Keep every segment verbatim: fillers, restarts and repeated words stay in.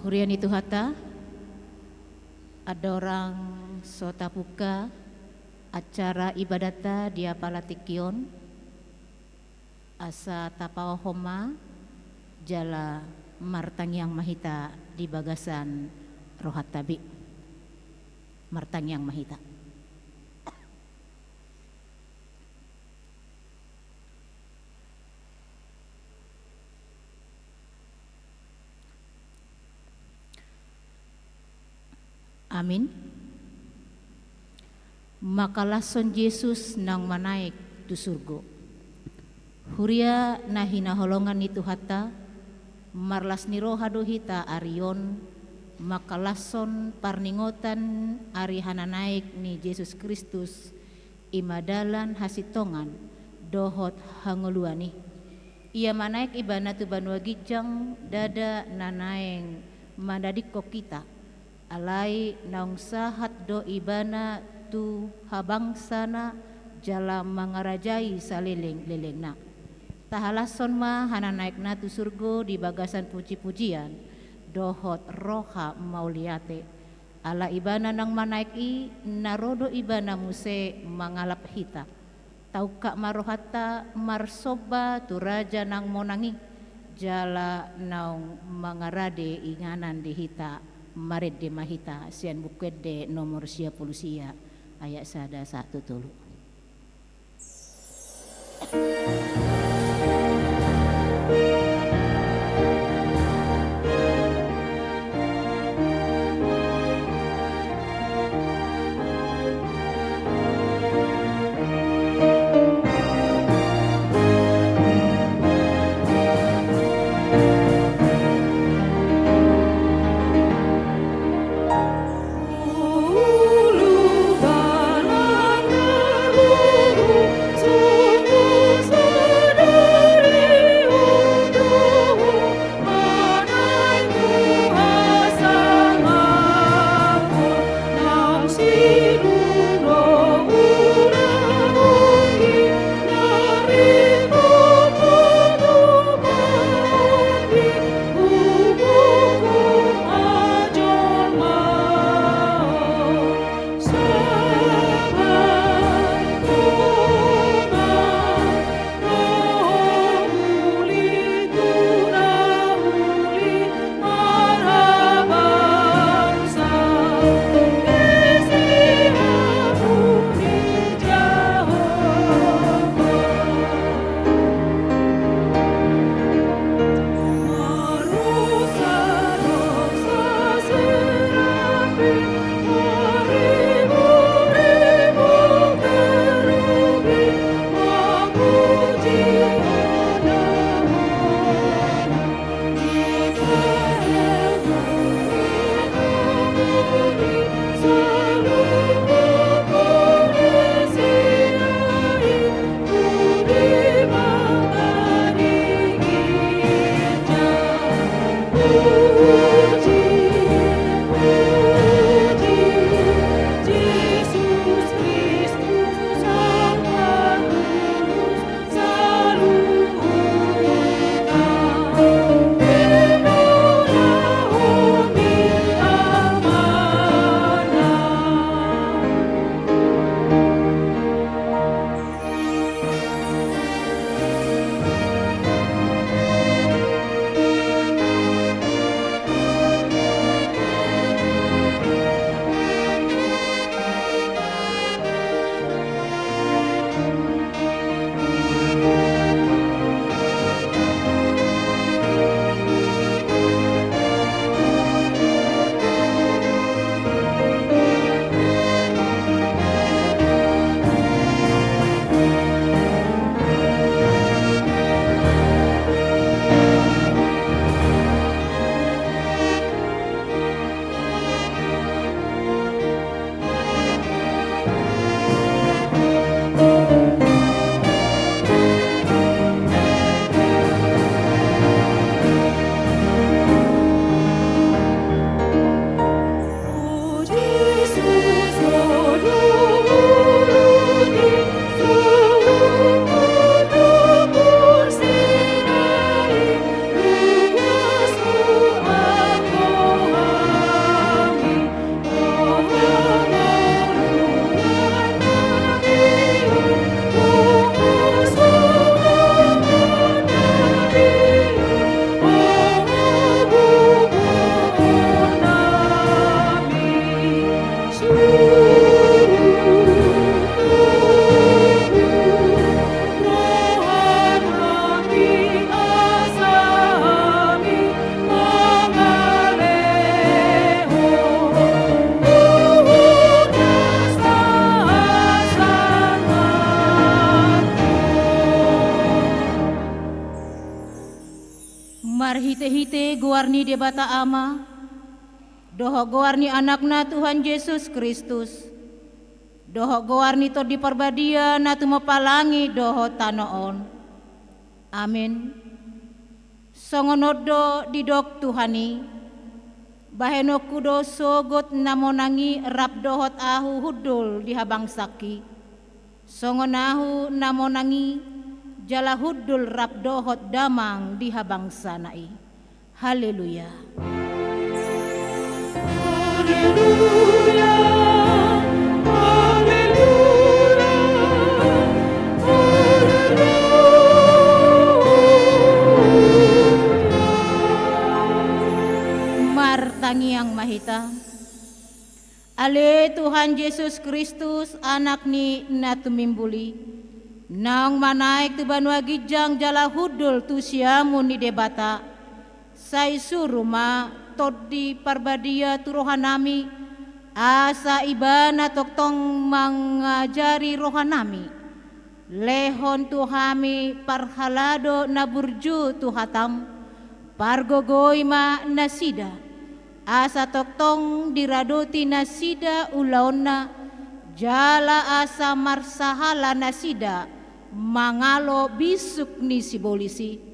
Huria ni Tuhanta, andorang so tabuka acara ibadatta di apala tingki on, asa tapaohom ma jala martangiang ma hita di bagasan rohanta be. Martangiang ma hita. Amin. Mangkalashon Jesus naung manaek tu surgo. Huria na hinaholongan ni Tuhanta, marlas ni roha do hita ari on, mangkalashon parningotan ari hananaek ni Jesus Kristus, i ma dalan hasintongan dohot hangoluan i. Ia manaek Ibana tu banua ginjang, ndada na naeng manadingkon hita. Alai naung sahat do Ibana tu habangsana jala mangarajai saleleng-lelengna. Tahalashon ma hananaekna tu surgo di bagasan puji-pujian dohot roha mauliate. Ala Ibana naung manaek i, na ro do Ibana muse mangalap hita. Taungkap ma rohanta marsomba tu Raja naung monang i, jala naung mangarade inganan di hita. Marende ma hita sian Buku Ende nomor sia pulu sia, ayat sada sahat tu tolu. Goar ni Debata Ama, dohot goar ni Anakna Tuhan Jesus Kristus, dohot goar ni Tondi Parbadia na tumompa langit dohot tano on. Amen. Songon on do didok Tuhan i: Bahenonku do sogot na monang i rap dohot ahu hundul di habangsangki, songon ahu na monang i jala hundul rap dohot damang di habangsana i. Haleluya. Haleluya, haleluya, haleluya. Martangiang ma hita. Ale Tuhan Jesus Kristus, Anak ni na tumimbul i, naung manaek tu banua ginjang jala hundul tu siamun ni Debata, sai suru ma Tondi Parbadia tu rohanami, asa Ibana tongtong mangajari rohanami. Lehon tu hami parhalado na burju tu hataM, pargogoi ma nasida, asa tongtong diradoti nasida ulaonna, jala asa marsahala nasida mangalo bisuk ni sibolis i,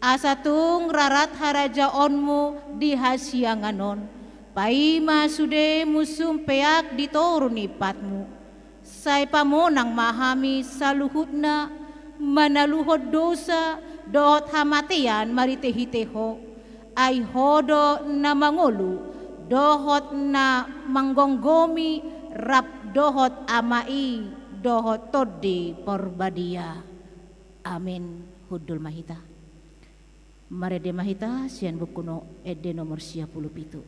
asa tung rarat harajaonMu di hasiangan on, paima sude musum peak di toru ni patMu. Sai pamonang ma hami saluhutna manaluhon dosa dohot hamatean marhitehite Ho, ai Ho do na mangolu dohot na manggomgomi rap dohot Ama i dohot Tondi Parbadia. Amen. Hundul ma hita. Marende ma hita sian buku no-, Ende nomor sia pulu pitu.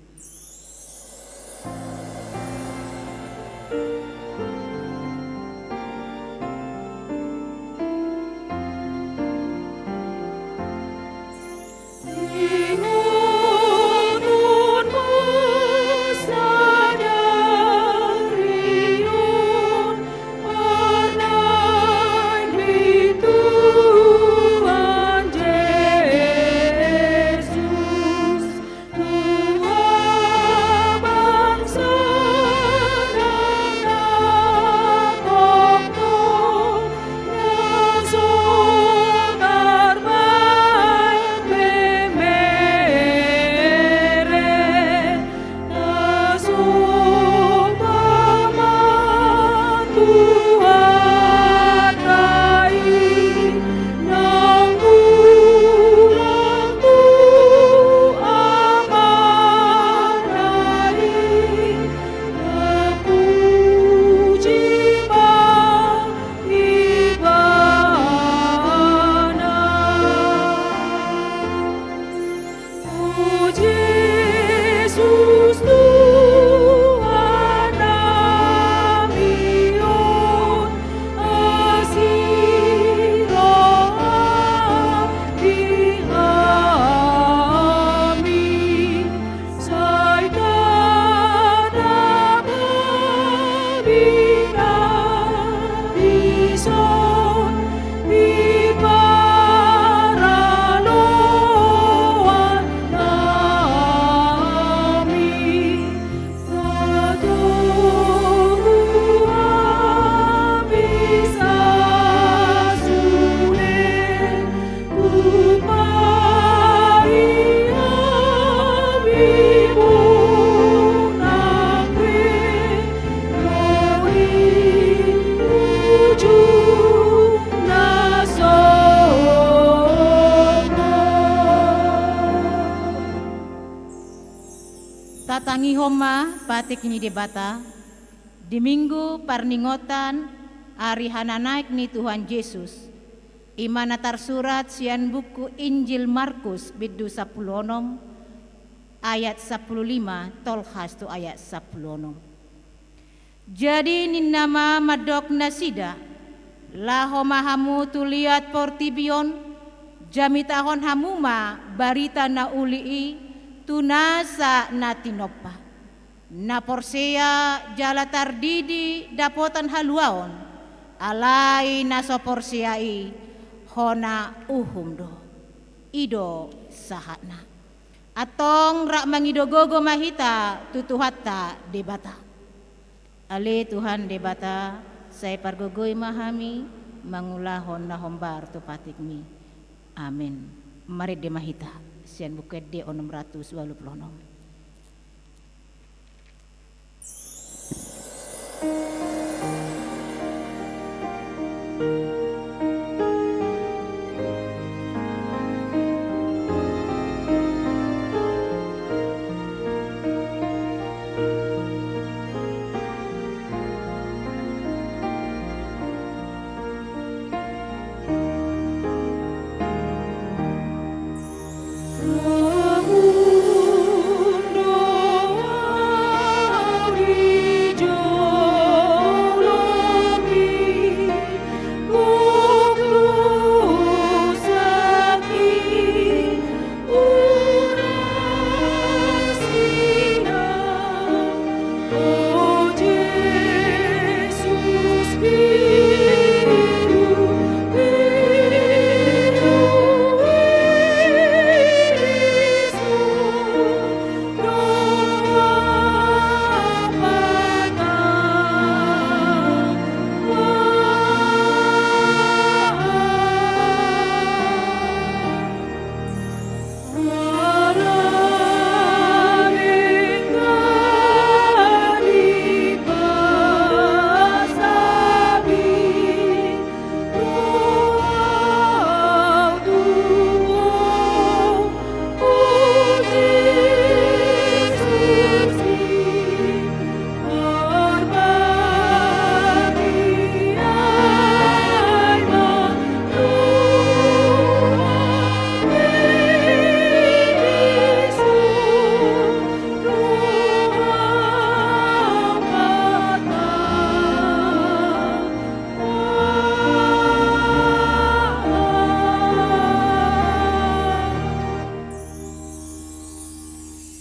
Tatangihon ma patik ni Debata. Di Minggu parningotan ari hananaek ni Tuhan Jesus, i ma na tarsurat sian buku Injil Markus bindu sampulu onom ayat sampulu lima tolhas tu ayat sampulu onom. Jadi ninna ma mandok nasida: Laho ma hamu tu liat portibi on, jamitahon hamu ma barita na uli i tu nasa na tinompa. Na porsea jala tardidi dapotan haluaon, alai na so porsea i hona uhum do. I do sahatna. Antong rap mangido gogo ma hita tu Tuhanta Debata. Ale Tuhan Debata, sai pargogoi ma hami mangulahon na hombar tu patikmi. Amen. Marende ma hita sian Buku Ende onom ratus ualu pulu onom.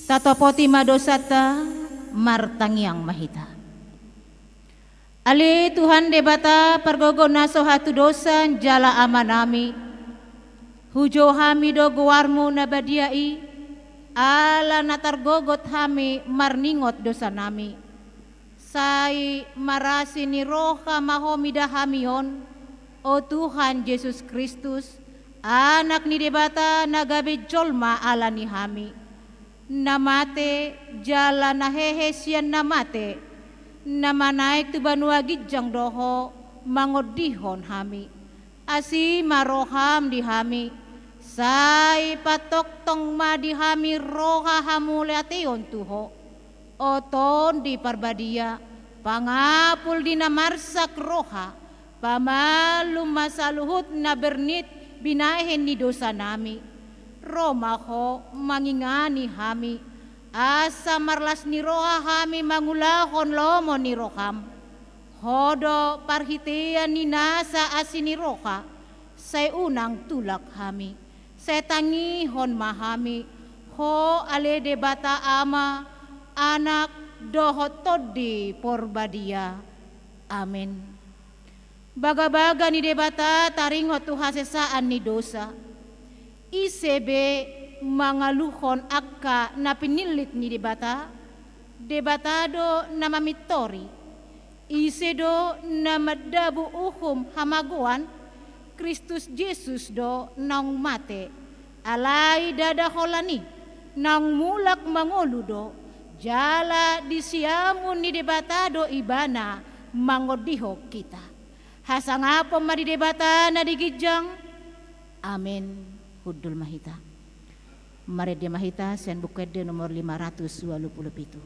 Tatopoti ma dosanta, martangiang ma hita. Ale Tuhan Debata, pargogo na so hatudosan jala Amanami, hujou hami do goarmu na badia i, ala na targogot hami marningot dosanami. Sai marasi ni roha ma Ho mida hami on, o Tuhan Jesus Kristus, Anak ni Debata na gabe jolma ala ni hami. Na mate jala na hehe sian na mate, na manaek tu banua ginjang do Ho mangondihon hami. Asi ma roham di hami, sai patongtong ma di hami roha hamauliateon tu Ho. O Tondi Parbadia, pangapul di na marsak roha, pamalum ma saluhut na bernit binahen ni dosanami. Ro ma Ho mangingani hami, asa marlas ni roha hami mangulahon lomo ni roham. Ho do parhitean ni nasa asi ni roha, sai unang tulak hami, sai tangihon ma hami, Ho ale Debata Ama, Anak, dohot Tondi Porbadia. Amen. Bagabaga ni Debata taringot tu hasesaan ni dosa. Ise be mangaluhon angka na pinillit ni Debata? Debata do na mamintori. Ise do na mandabu uhum hamagoan? Kristus Jesus do naung mate, alai ndada holan i, naung mulak mangolu do, jala di siamun ni Debata do Ibana mangondihon hita. Hasangapon ma di Debata na di ginjang. Amen. Hundul ma hita. Marende ma hita sian Buku Ende nomor lima ratus ualu pulu pitu.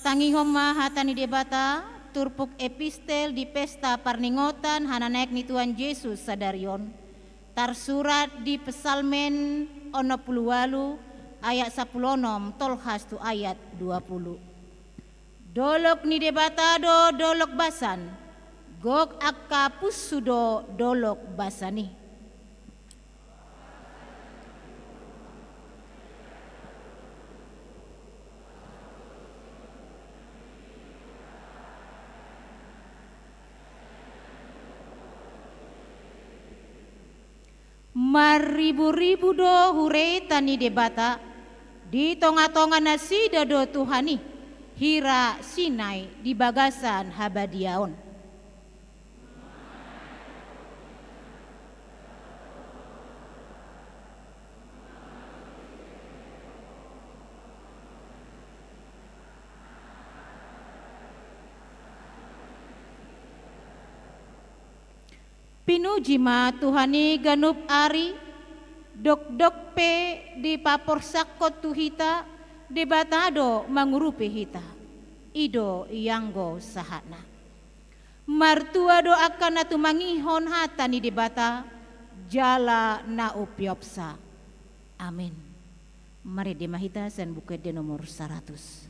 Tangihon ma hata ni Debata, turpuk epistel di pesta parningotan hananaek ni Tuhan Jesus sadari on. Tarsurat di Psalmen onom pulu ualu ayat sampulu onom tolhas tu ayat dua pulu. Dolok ni Debata do dolok basan, gok angka punsu do dolok basan i. Marriburibu do hureta ni Debata, di tongatonga nasida do Tuhan i, hira Sinai di bagasan habadiaon. Pinuji ma Tuhan i ganup ari, dokdok pe dipaporsangkon tu hita, Debata do mangurupi hita. I do ianggo sahatna. Martua do angka na tumangihon hata ni Debata, jala na umpeopsa. Amin. Marende ma hita sian Buku Ende nomor saratus.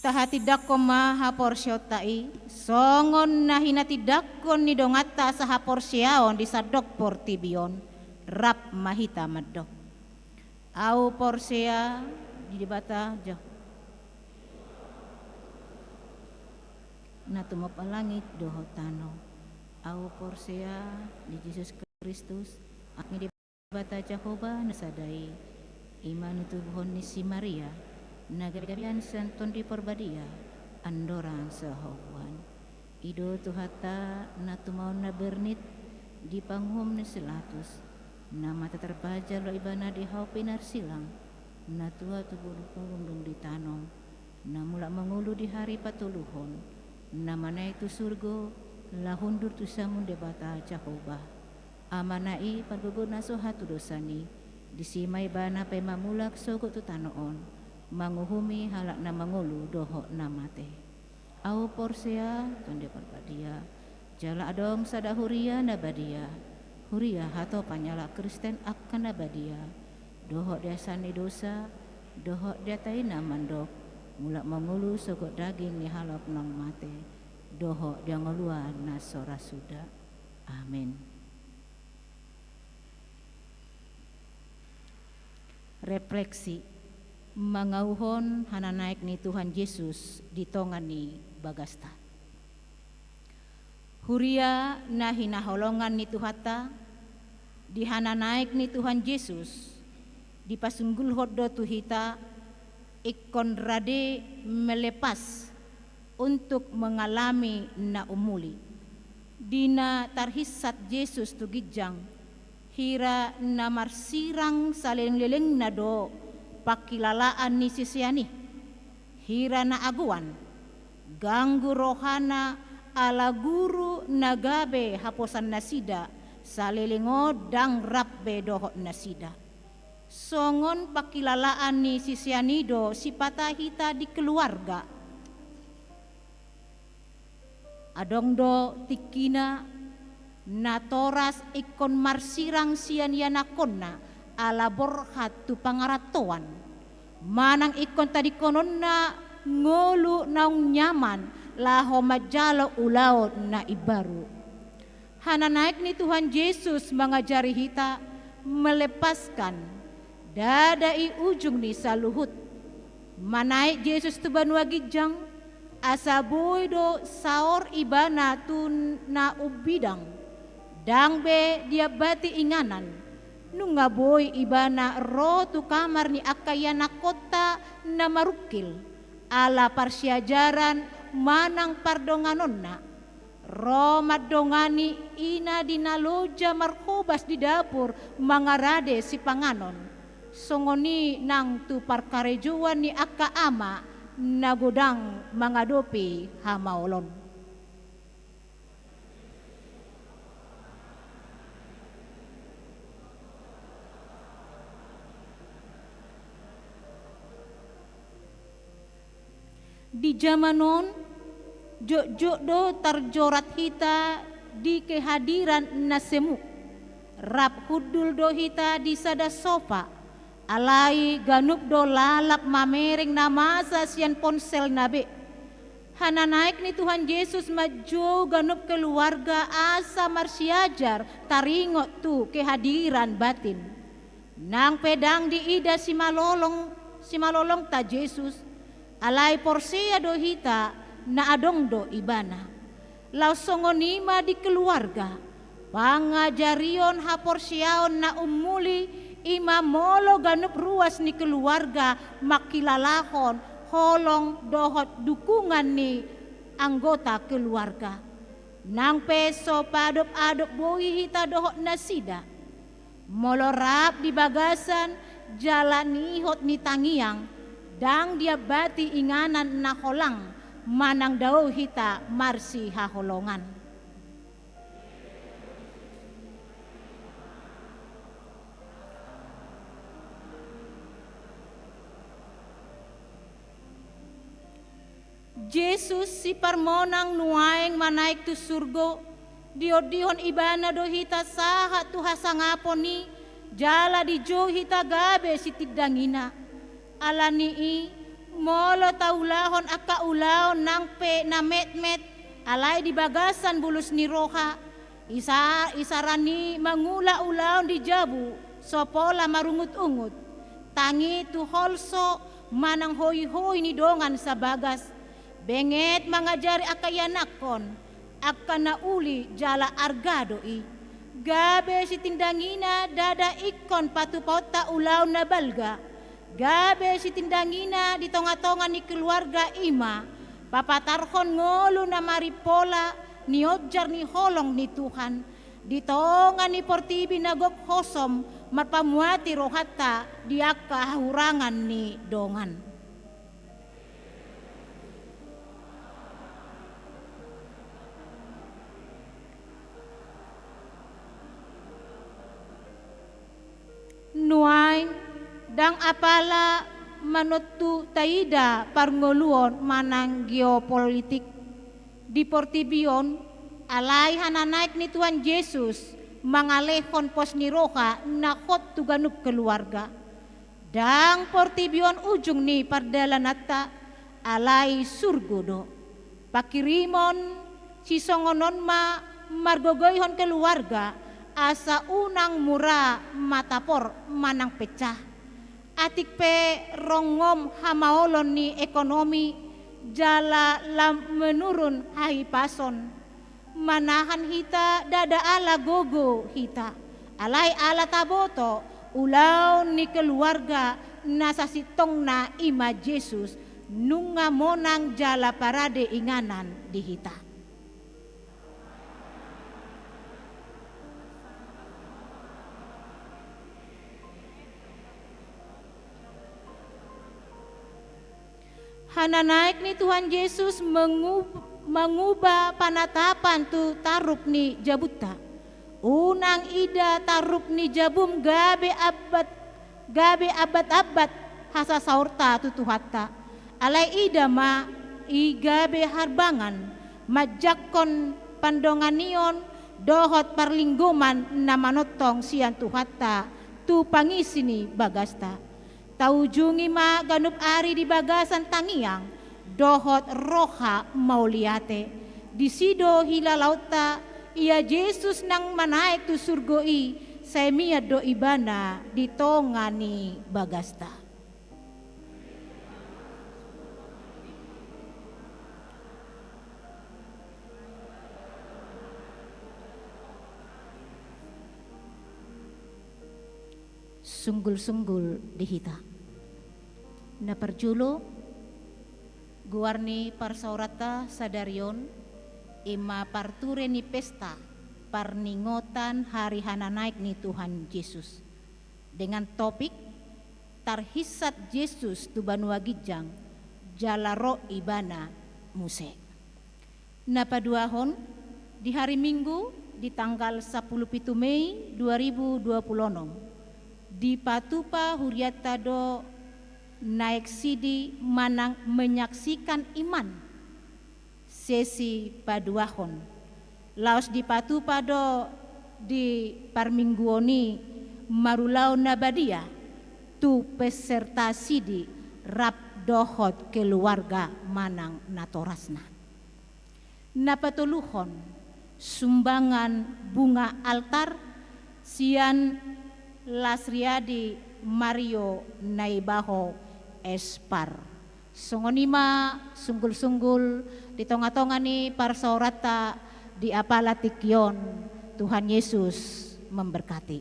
Tahatindangkon ma haporseaonta i, songon na hinatindangkon ni donganta sahaporseaon di sandok portibi on, rap ma hita mandok. Ahu porsea di Debata Jahowa, na tumompa langit dohot tano. Ahu porsea di Jesus Kristus, Anak ni Debata Jahowa na sada i, i ma na tubuhon ni si Maria, na gabegabean sian Tondi Parbadia, andorang sahahuan. I do Tuhanta na tumaon na bernit di panguhum ni si Latus, na mata tarpajal do ibana di hau pinarsilang, na tua tu bulung dung ditanom, na mulak mangolu di hari patoluhon, na manaek tu surgo, laho hundul tu siamun Debata Jahowa. Amana i pargogo na so hatudosan i, disi ma ibana paima mulak sogot tu tano on, manguhumi halak na mangolu dohot na mate. Ahu porsea Tondi Parbadia, jala adong sada huria na badia, huria hatopan ni halak Kristen angka na badia, dohot di hasaan ni dosa, dohot di hata i na mandok, Mulak mangolu sogot daging ni halak naung mate, dohot di hangoluan na so ra suda. Amen. Refleksi, mangauhon hananaek ni Tuhan Jesus di tonga ni bagasta. Huria na hinaholongan ni Tuhanta, di hananaek ni Tuhan Jesus, dipasunggulhon do tu hita ingkon rade melepas untuk mengalami na umuli. Di na tarhinsat Jesus tu ginjang, hira na marsirang salelenglelengna do pangkilalaan ni sisean i. Hira na agoan, ganggu rohana ala guru na gabe haposan nasida, saleleng on ndang rap be dohot nasida. Songon pangkilalaan ni sisean i do sipata hita di keluarga. Adong do tingkina natoras ingkon marsirang sian ianakhonna ala borhat tu pangarantoan. Manang ingkon tadingkononna ngolu naung nyaman laho manjalo ulaon na imbaru. Hananaek ni Tuhan Jesus mangajari hita melepaskan, ndada i ujung ni saluhut. Manaek Jesus tu banua ginjang, asa boi do saor ibana tu na umbidang. Ndang be diambati inganan. Nunga boi ibana ro tu kamar ni angka ianakhonta na marungkil, ala parsiajaran manang pardonganonna. Ro mandongani ina di na loja marhobas di dapur mangarade sipanganon. Songon i nang tu parkarejoan ni angka ama na godang mangadopi hamaolon. Di jaman on, jotjot do tarjorat hita di kehadiran na semu. Rap hundul do hita di sada sofa, alai ganup do lalap mamereng na masa sian ponselna be. Hananaek ni Tuhan Jesus manjou ganup keluarga asa marsiajar taringot tu kehadiran batin. Nang pe ndang diida simalolong, simalolongta Jesus, alai porsea do hita na adong do ibana. Laos songon i ma di keluarga, pangajarion haporseaon na ummuli i ma molo ganup ruas ni keluarga mangkilalahon holong dohot dukungan ni anggota keluarga. Nang pe so paadop-adop boi hita dohot nasida. Molo rap di bagasan jala nihot ni tangiang, ndang diambati inganan na holang manang dao hita marsihaholongan. Jesus siparmonang nuaeng manaek tu surgo, diondihon ibana do hita sahat tu hasangapon i, jala dijou hita gabe sitindangina. Ala ni i, molo taulahon angka ulaon nang pe na metmet, alai di bagasan bulus ni roha, Isa-, isarani mangula ulaon di jabu, so pola marungut-ungut. Tangi tu holso manang hoi-hoi ni dongan sabagas. Benget mangajari angka ianakhon, angka na uli jala arga do i. Gabe sitindangina ndada ingkon patupaonta ulaon na balga. Gabe sitindangina di tonga-tonga ni keluarga i ma, papatarhon ngolu na marimpola, nionjar ni holong ni Tuhan, di tonga ni portibi na gok hosom, marpamuati rohanta di angka hahurangan ni dongan. Nuaeng, ndang apala manontu taida parngoluon manang geopolitik di portibi on, alai hananaek ni Tuhan Jesus mangalehon pos ni roha na hot tu ganup keluarga. Ndang portibi on ujung ni pardalananta, alai surgo do. Pangkirimon sisongon on ma margogoihon keluarga, asa unang mura matapor manang pecah. Atik pe rongom hamaolon ni ekonomi jala lam menurun hahipason, manahan hita ndada ala gogo hita, alai ala taboto ulaon ni keluarga na sasintongna i ma Jesus, nunga monang jala parade inganan di hita. Hananaek ni Tuhan Jesus mengu-, manguba panatapan tu tarup ni jabunta. Unang ida tarup ni jabum gabe abbat, gabe abbat-abbat hasasaorta tu Tuhanta. Alai ida ma i gabe harbangan, manjangkon pandonganion dohot parlinggoman na manongtong sian Tuhanta tu pangisi ni bagasta. Taujungi ma ganup ari di bagasan tangiang dohot roha mauliate. Disi do hilalaonta, ia Jesus naung manaek tu surgo i, sai mian do Ibana di tonga ni bagasta. Sunggul-sunggul di hita. Na parjolo, goar ni parsaoranta sadari on, i ma parture ni pesta parningotan hari hananaek ni Tuhan Jesus, dengan topik, Tarhinsat Jesus tu banua ginjang, jala ro Ibana muse. Na paduahon, di hari Minggu, di tanggal sampulu pitu Mei dua ribu dua pulu onom, dipatupa hurianta do naek sidi manang menyaksikan iman. Sesi paduahon. Laos dipatupa do di parmingguon i marulaon na badia tu peserta sidi rap dohot keluarga manang natorasna. Na patoluhon, sumbangan bunga altar sian Lasriadi Mario Naibaho Espar. Songon i ma sunggul-sunggul di tonga-tonga ni parsaoranta di apala tingki on. Tuhan Yesus memberkati.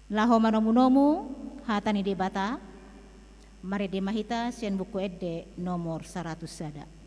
Laho manomu-nomu hata ni Debata, marende ma hita sian Buku Ende nomor saratus sada.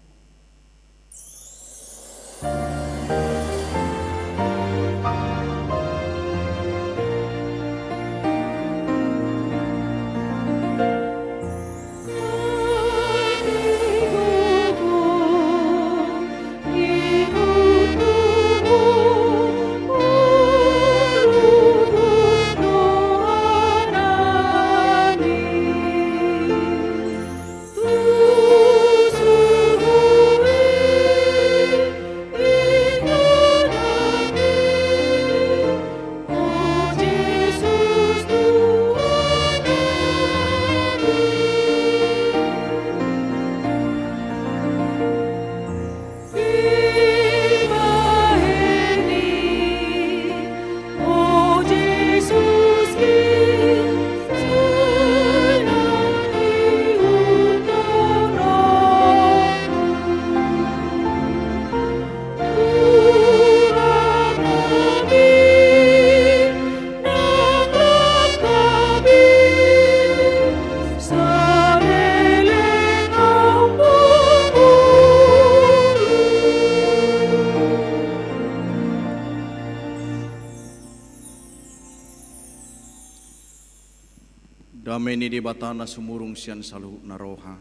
Dame ni Debata na sumurung sian saluhutna roha,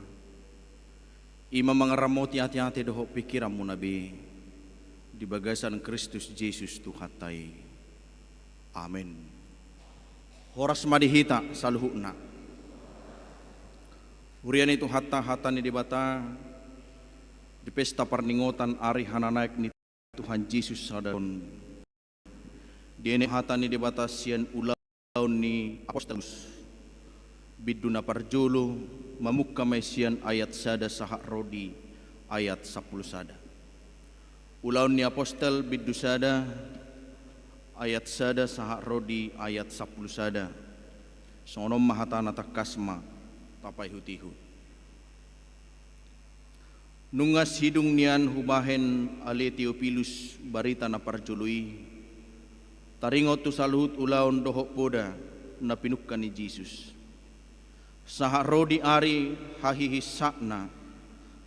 i ma mangaramoti ateate dohot pingkiranmuna be di bagasan Kristus Jesus Tuhanta i. Amen. Horas ma di hita saluhutna. Huria ni Tuhanta, hata ni Debata di pesta parningotan ari hananaek ni Tuhan Jesus sadari on. Dienet hata ni Debata sian Ulaon ni Apostel Paulus, bindu na parjolo, mamungka ma i sian ayat sada sahat ro di ayat sampulu sada. Ulaon ni Apostel bindu sada, ayat sada sahat ro di ayat sampulu sada. Songon on ma hatana, tangkas ma tapaihutihut. Nunga sidung nian hubahen, ale Teopilus, barita na parjolo i, taringot tu saluhut ulaon dohot poda na pinungka ni Jesus. Sahat ro di ari hahihinsakna,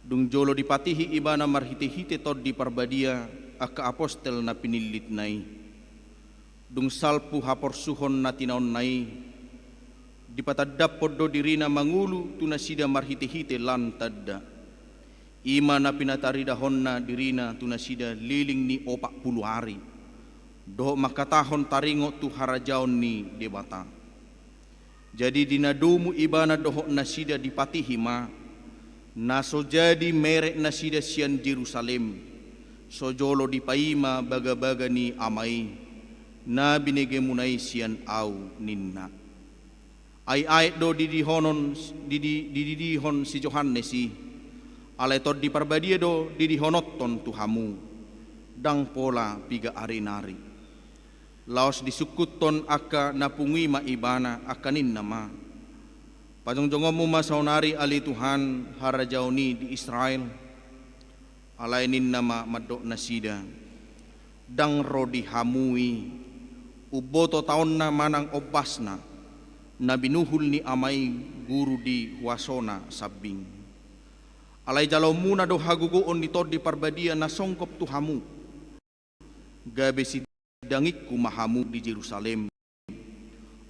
dung jolo dipatihi ibana marhitehite Tondi Parbadia angka apostel na pinillitna i. Dung salpu haporsuhon na tinaonna i, dipatandapon do dirina mangolu tu nasida marhitehite lan tanda. I ma na pinataridahonna dirina tu nasida leleng ni opat pulu ari, dohot mangkatahon taringot tu harajaon ni Debata. Jadi di na domu ibana dohot nasida dipatihi ma, na so jadi merek nasida sian Jerusalem, so jolo dipaima bagabaga ni Ama i, na binegemuna i sian ahu, ninna. Ai aek do didihonon, didi-, dididihon si Johannes i, alai Tondi Parbadia do didihononhon tu hamu, ndang pola piga ari nari. Laos disungkunhon angka na pungu i ma ibana, angka ninna ma: Pajongjongonmu ma saonari, ale Tuhan, harajaon i di Israel. Alai ninna ma mandok nasida: Ndang ro di hamu i umboto taonna manang ombasna, na binuhul ni Ama i guru di huasona sambing. Alai jaloonmuna do hagogoon ni Tondi Parbadia na songgop tu hamu, gabe sidangingku ma hamu di Jerusalem,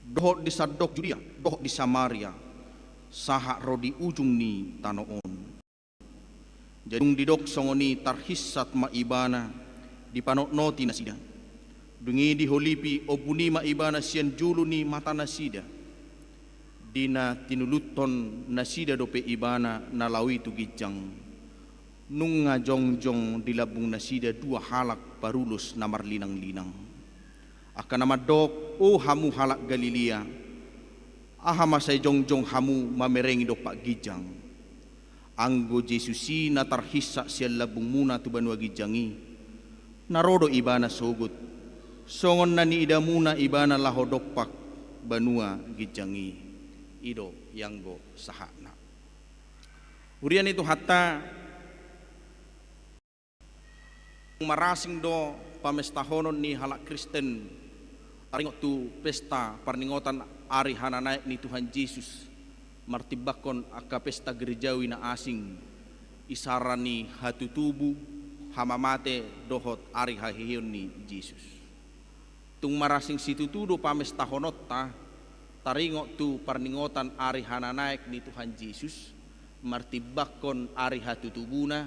dohot di sandok Judea, dohot di Samaria, sahat ro di ujung ni tano on. Jadi dung didok songon i, tarhinsat ma ibana, dipanotnoti nasida. Dung i diholipi ombun i ma ibana sian julu ni matanasida. Di na tinuluthon nasida dope ibana na laho i tu ginjang, nunga jongjong di lambung nasida dua halak parulos na marlinanglinang. Angka na mandok: O hamu halak Galilea, aha ma sai jongjong hamu mamerengi dompak ginjang? Anggo Jesus i na tarhinsat sian lambungmuna tu banua ginjang i, na ro do ibana sogot, songon na niidamuna ibana laho dompak banua ginjang i. I do ianggo sahatna. Huria ni Tuhanta, marasing do pamestahonon ni halak Kristen taringot tu pesta parningotan ari hananaek ni Tuhan Jesus, martimbangkon angka pesta gerejawi na asing, isara ni hatutubu, hamamate dohot ari haheheon ni Jesus. Tung marasing situtu do pamestahononta taringot tu parningotan ari hananaek ni Tuhan Jesus, martimbangkon ari hatutubuna,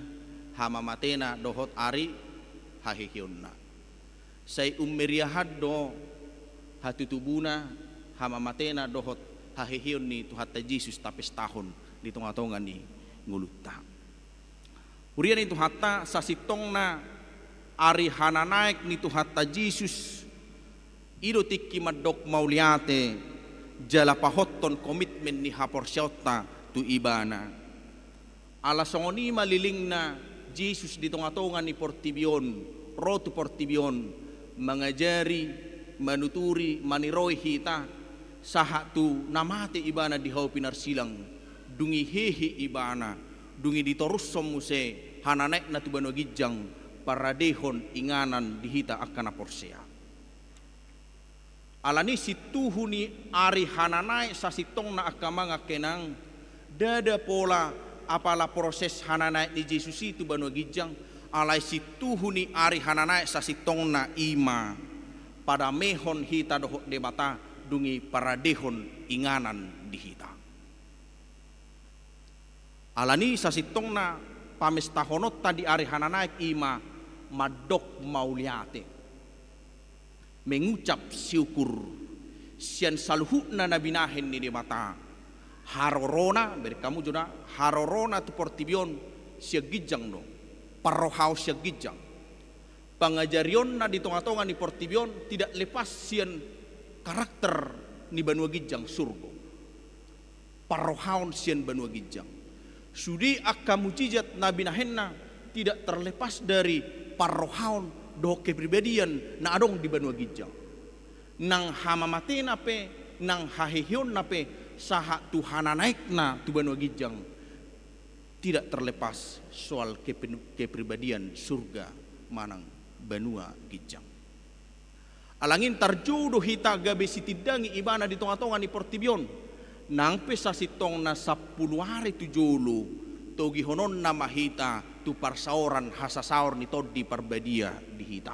hamamatena dohot ari haheheonna. Sai ummeriahan do hatutubuna, hamamatena dohot haheheon ni Tuhanta Jesus tapestahon di tongatonga ni ngolunta. Huria ni Tuhanta, sasintongna ari hananaek ni Tuhanta Jesus, i do tingki mandok mauliate jala pahothon komitmen ni haporseaonta tu Ibana. Ala songon i ma lelengna Jesus di tongatonga ni portibi on, ro tu portibi on, mangajari, manuturi, maniroi hita, sahat tu na mate Ibana di hau pinarsilang, dung i hehe Ibana, dung i ditorushon muse hananaekna tu banua ginjang, paradehon inganan di hita angka na porsea. Alani i sintuhu ni ari hananaek sasintongna angka amang angka inang, ndada pola apala proses hananaek ni Jesus i tu banua ginjang, alai sintuhu ni ari hananaek sasintongna i ma padamehon hita dohot Debata, dung i paradehon inganan di hita. Alani i sasintongna pamestahononta di ari hananaek i ma mandok mauliate, mengucap syukur sian saluhutna na binahen ni Debata. Harorona, bereng hamu jo da, harorona tu portibi on sian ginjang do, parrohaon sian ginjang. Pangajarionna di tonga-tonga ni portibi on tidak lepas sian karakter ni banua ginjang surgo. Parrohaon sian banua ginjang. Sude angka mujizat na binahenna tidak terlepas dari parrohaon dohot kepribadian na adong di banua ginjang. Nang hamamatena pe, nang haheheonna pe, sahat tu hananaekna tu banua ginjang, tidak terlepas soal kepen-, kepribadian surga manang banua ginjang. Alani i tarjou do hita gabe sitindangi ibana di tonga-tonga ni portibi on. Nang pe sasintongna sampulu ari tu jolo, togihononna ma hita tu parsaoran hasasaor ni Tondi Parbadia di hita.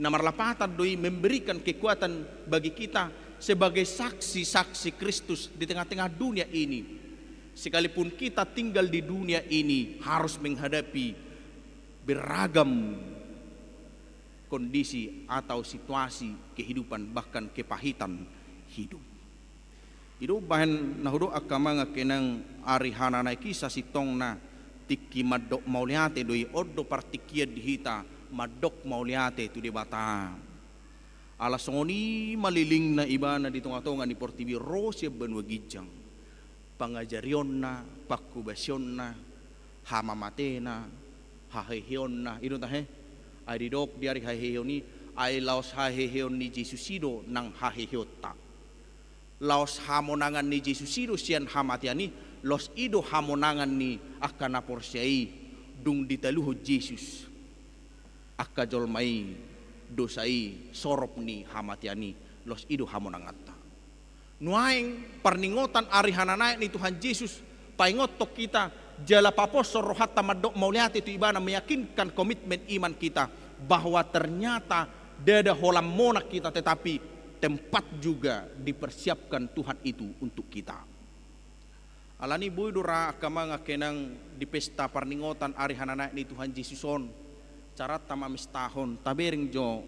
Na marlapatan do i memberikan kekuatan bagi kita sebagai saksi-saksi Kristus di tengah-tengah dunia ini. Sekalipun kita tinggal di dunia ini harus menghadapi beragam kondisi atau situasi kehidupan, bahkan kepahitan hidup. I do umbahen na hudok angka amang angka inang, ari hananaek i sasintongna tingki mandok mauliate do i. On do partingkian di hita mandok mauliate tu Debata. Ala songon i ma lelengna ibana di tonga-tonga ni portibi ro sian banua ginjang. Pangajarionna, pangkobasionna, hamamatena, haheheonna, i do tahe. Ai didok di ari haheheon i, ai laos haheheon ni Jesus i do nang haheheonta. Laos hamonangan ni Jesus i do sian hamatean i, laos i do hamonangan ni angka na porsea i. Dung ditaluhon Jesus angka jolma i, dosa i, sorop ni hamatean i, laos i do hamonanganta. Nuaeng parningotan ari hananaek ni Tuhan Jesus paingothon hita jala paposhon rohanta mandok mauliate tu ibana, meyakinkan komitmen iman kita bahwa ternyata ndada holan monang hita, tetapi tempat juga dipersiapkan Tuhan itu untuk kita. Alani i boi do ra angka amang angka inang di pesta parningotan ari hananaek ni Tuhan Jesus on, caranta mamestahon, tabereng jo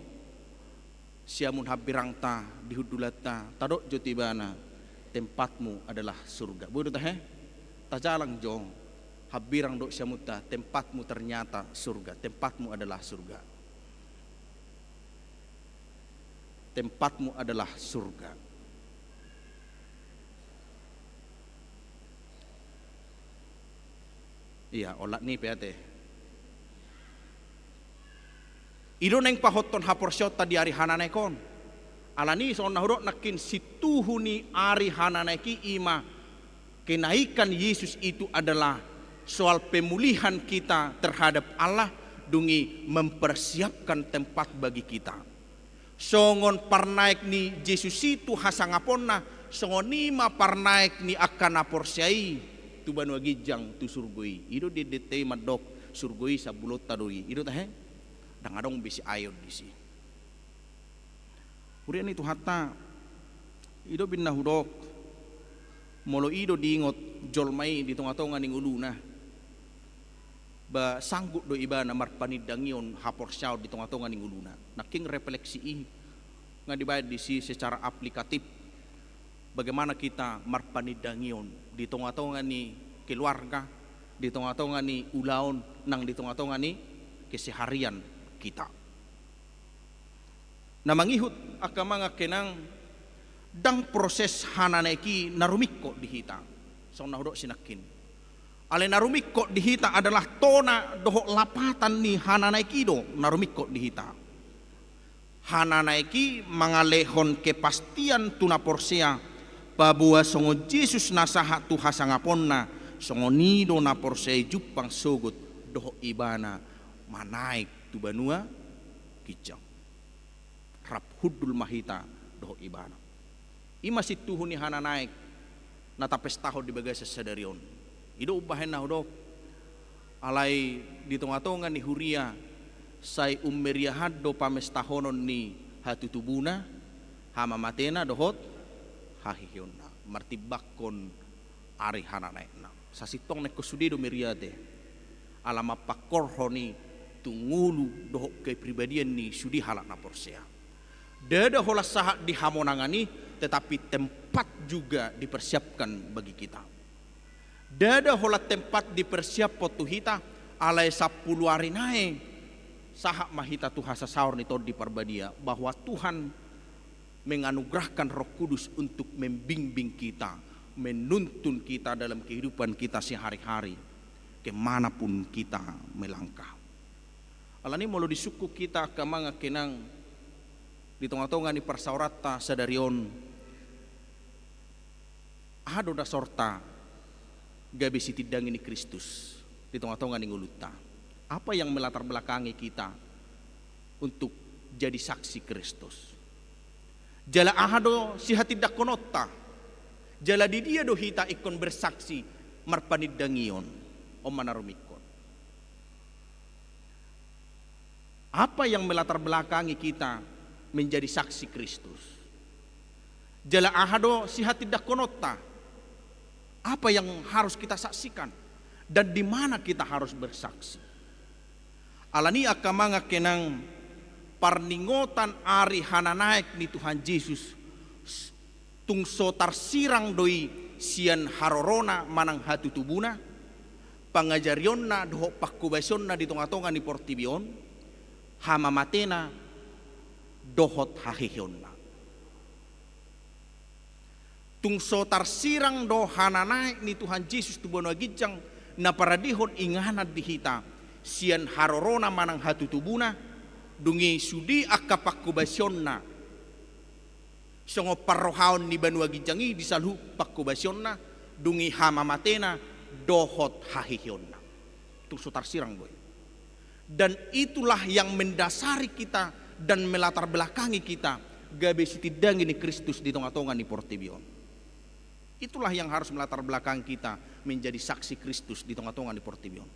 siamun hambirangta di hundulanta, tadok jo tu ibana, tempatmu adalah surga. Boi do tahe? Tajalang jo hambirang dohot siamunta, tempatmu ternyata surga, tempatmu adalah surga. Tempatmu adalah surga. Ia, olat ni pe ate. I do naeng pahothon haporseaonta di ari hananaek on. Alani i songon na hudok nangkin, sintuhu ni ari hananaek i i ma kenaikan Yesus itu adalah soal pemulihan kita terhadap Allah, dung i mempersiapkan tempat bagi kita. Songon parnaek ni Jesus i tu hasangaponna, songon i ma parnaek ni angka na porsea i tu banua ginjang, tu surgo i. I do diendenta i mandok surgo i sambulonta do i. I do tahe? Ndang adong be siaeon disi. Huria ni Tuhanta, i do umbahen na hudok, molo i do diingot jolma i di tonga-tonga ni ngoluna, ba sanggup do ibana marpanindangion haporseaon di tonga-tonga ni ngoluna. Nangkin refleksi i nga dibaen disi secara aplikatif, bagaimana kita marpanindangion di tonga-tonga ni keluarga, di tonga-tonga ni ulaon, nang di tonga-tonga ni keseharian kita. Na mangihut angka amang angka inang, ndang proses hananaek i na rumingkot di hita. Songon na hudok sinangkin. Alai na rumingkot di hita adalah tona dohot lapatan ni hananaek i do na rumingkot di hita. Hananaek i mangalehon kepastian tu na porsea, paboa songon Jesus na sahat tu hasangaponna, songon i do na porsea i jumpang sogot dohot ibana manaek tu banua ginjang. Rap hundul ma hita dohot ibana. I ma sintuhu ni hananaek na tapestahon di bagasan sadari on. I do umbahen na hudok, alai di tonga-tonga ni huria sai ummeriahan do pamestahonon ni hatutubuna, hamamatena dohot haheheonna, martimbangkon ari hananaekna. Sasintongna ingkon sude do meriah ate. Ala mampangkorhon i tu ngolu dohot kepribadian ni sude halak na porsea. Ndada holan sahat di hamonangan i, tetapi tempat juga dipersiapkan bagi kita. Ndada holan tempat dipersiaphon tu hita, alai sampulu ari nai Sahat ma hita tu hasasaor ni Tondi Parbadia bahwa Tuhan menganugerahkan Roh Kudus untuk membimbing kita, menuntun kita dalam kehidupan kita sehari-hari, ke mana pun kita melangkah. Alani molo disungkun hita angka amang angka inang di tonga-tonga ni parsaoranta sadari on, aha do dasorta gabe sitindangi ni Kristus di tonga-tonga ni ngolunta? Apa yang melatar belakangi kita untuk jadi saksi Kristus? Jala aha do sihatindangkononta? Jala di dia do hita ingkon bersaksi marpanindangion? On ma na rumingkot. Apa yang melatar belakangi kita menjadi saksi Kristus? Jala aha do sihatindangkononta? Apa yang harus kita saksikan? Dan di mana kita harus bersaksi? Alani i angka amang angka inang, parningotan ari hananaek ni Tuhan Jesus, s-, tung so tarsirang do i sian harorona manang hatutubuna, pangajarionna dohot panghobasionna di tonga-tonga ni portibi on, hamamatena dohot haheheonna. Tung so tarsirang do hananaek ni Tuhan Jesus tu banua ginjang, na paradehon inganan di hita sian harorona manang hatutubuna, dung i sude angka panghobasionna, songon parrohaon ni banua ginjang i di saluhut panghobasionna, dung i hamamatena dohot haheheonna. Tung so tarsirang do i. Dan itulah yang mendasari kita dan melatar belakangi kita gabe sitindangi ni Kristus di tonga-tonga ni portibi on. Itulah yang harus melatar belakangi kita menjadi saksi Kristus di tonga-tonga ni portibi on.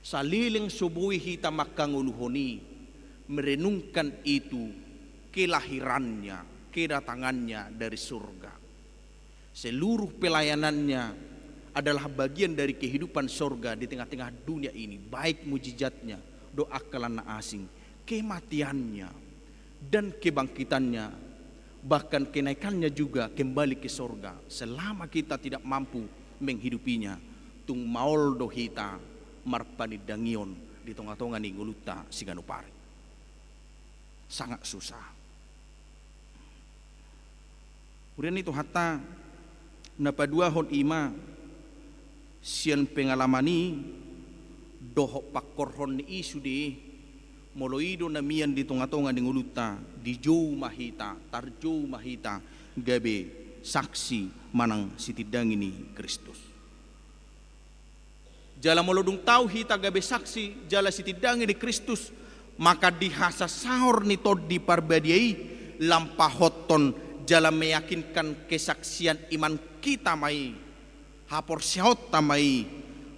Saleleng so boi hita mangkangoluhon i, merenungkan itu kelahirannya, kedatangannya dari surga. Seluruh pelayanannya adalah bagian dari kehidupan sorga di tengah-tengah dunia ini, baik mujizatnya, do angka na asing, kematiannya, dan kebangkitannya, bahkan kenaikannya juga kembali ke sorga. Selama kita tidak mampu menghidupinya, tung maol do hita marpanindangion di tonga-tonga ni ngolunta siganup ari. Sangat susah. Huria ni Tuhanta, na paduahon i ma sian pengalaman i dohot pangkorhon ni i sude, molo i do na mian di tonga-tonga ni ngolunta, dijou ma hita, tarjou ma hita gabe saksi manang sitindangi ni Kristus. Jala molo dung tau hita gabe saksi jala sitindangi ni Kristus, maka di hasasaor ni Tondi Parbadia i lampahothon jala meyakinkan kesaksian iman kita ma i, haporseaonta ma i,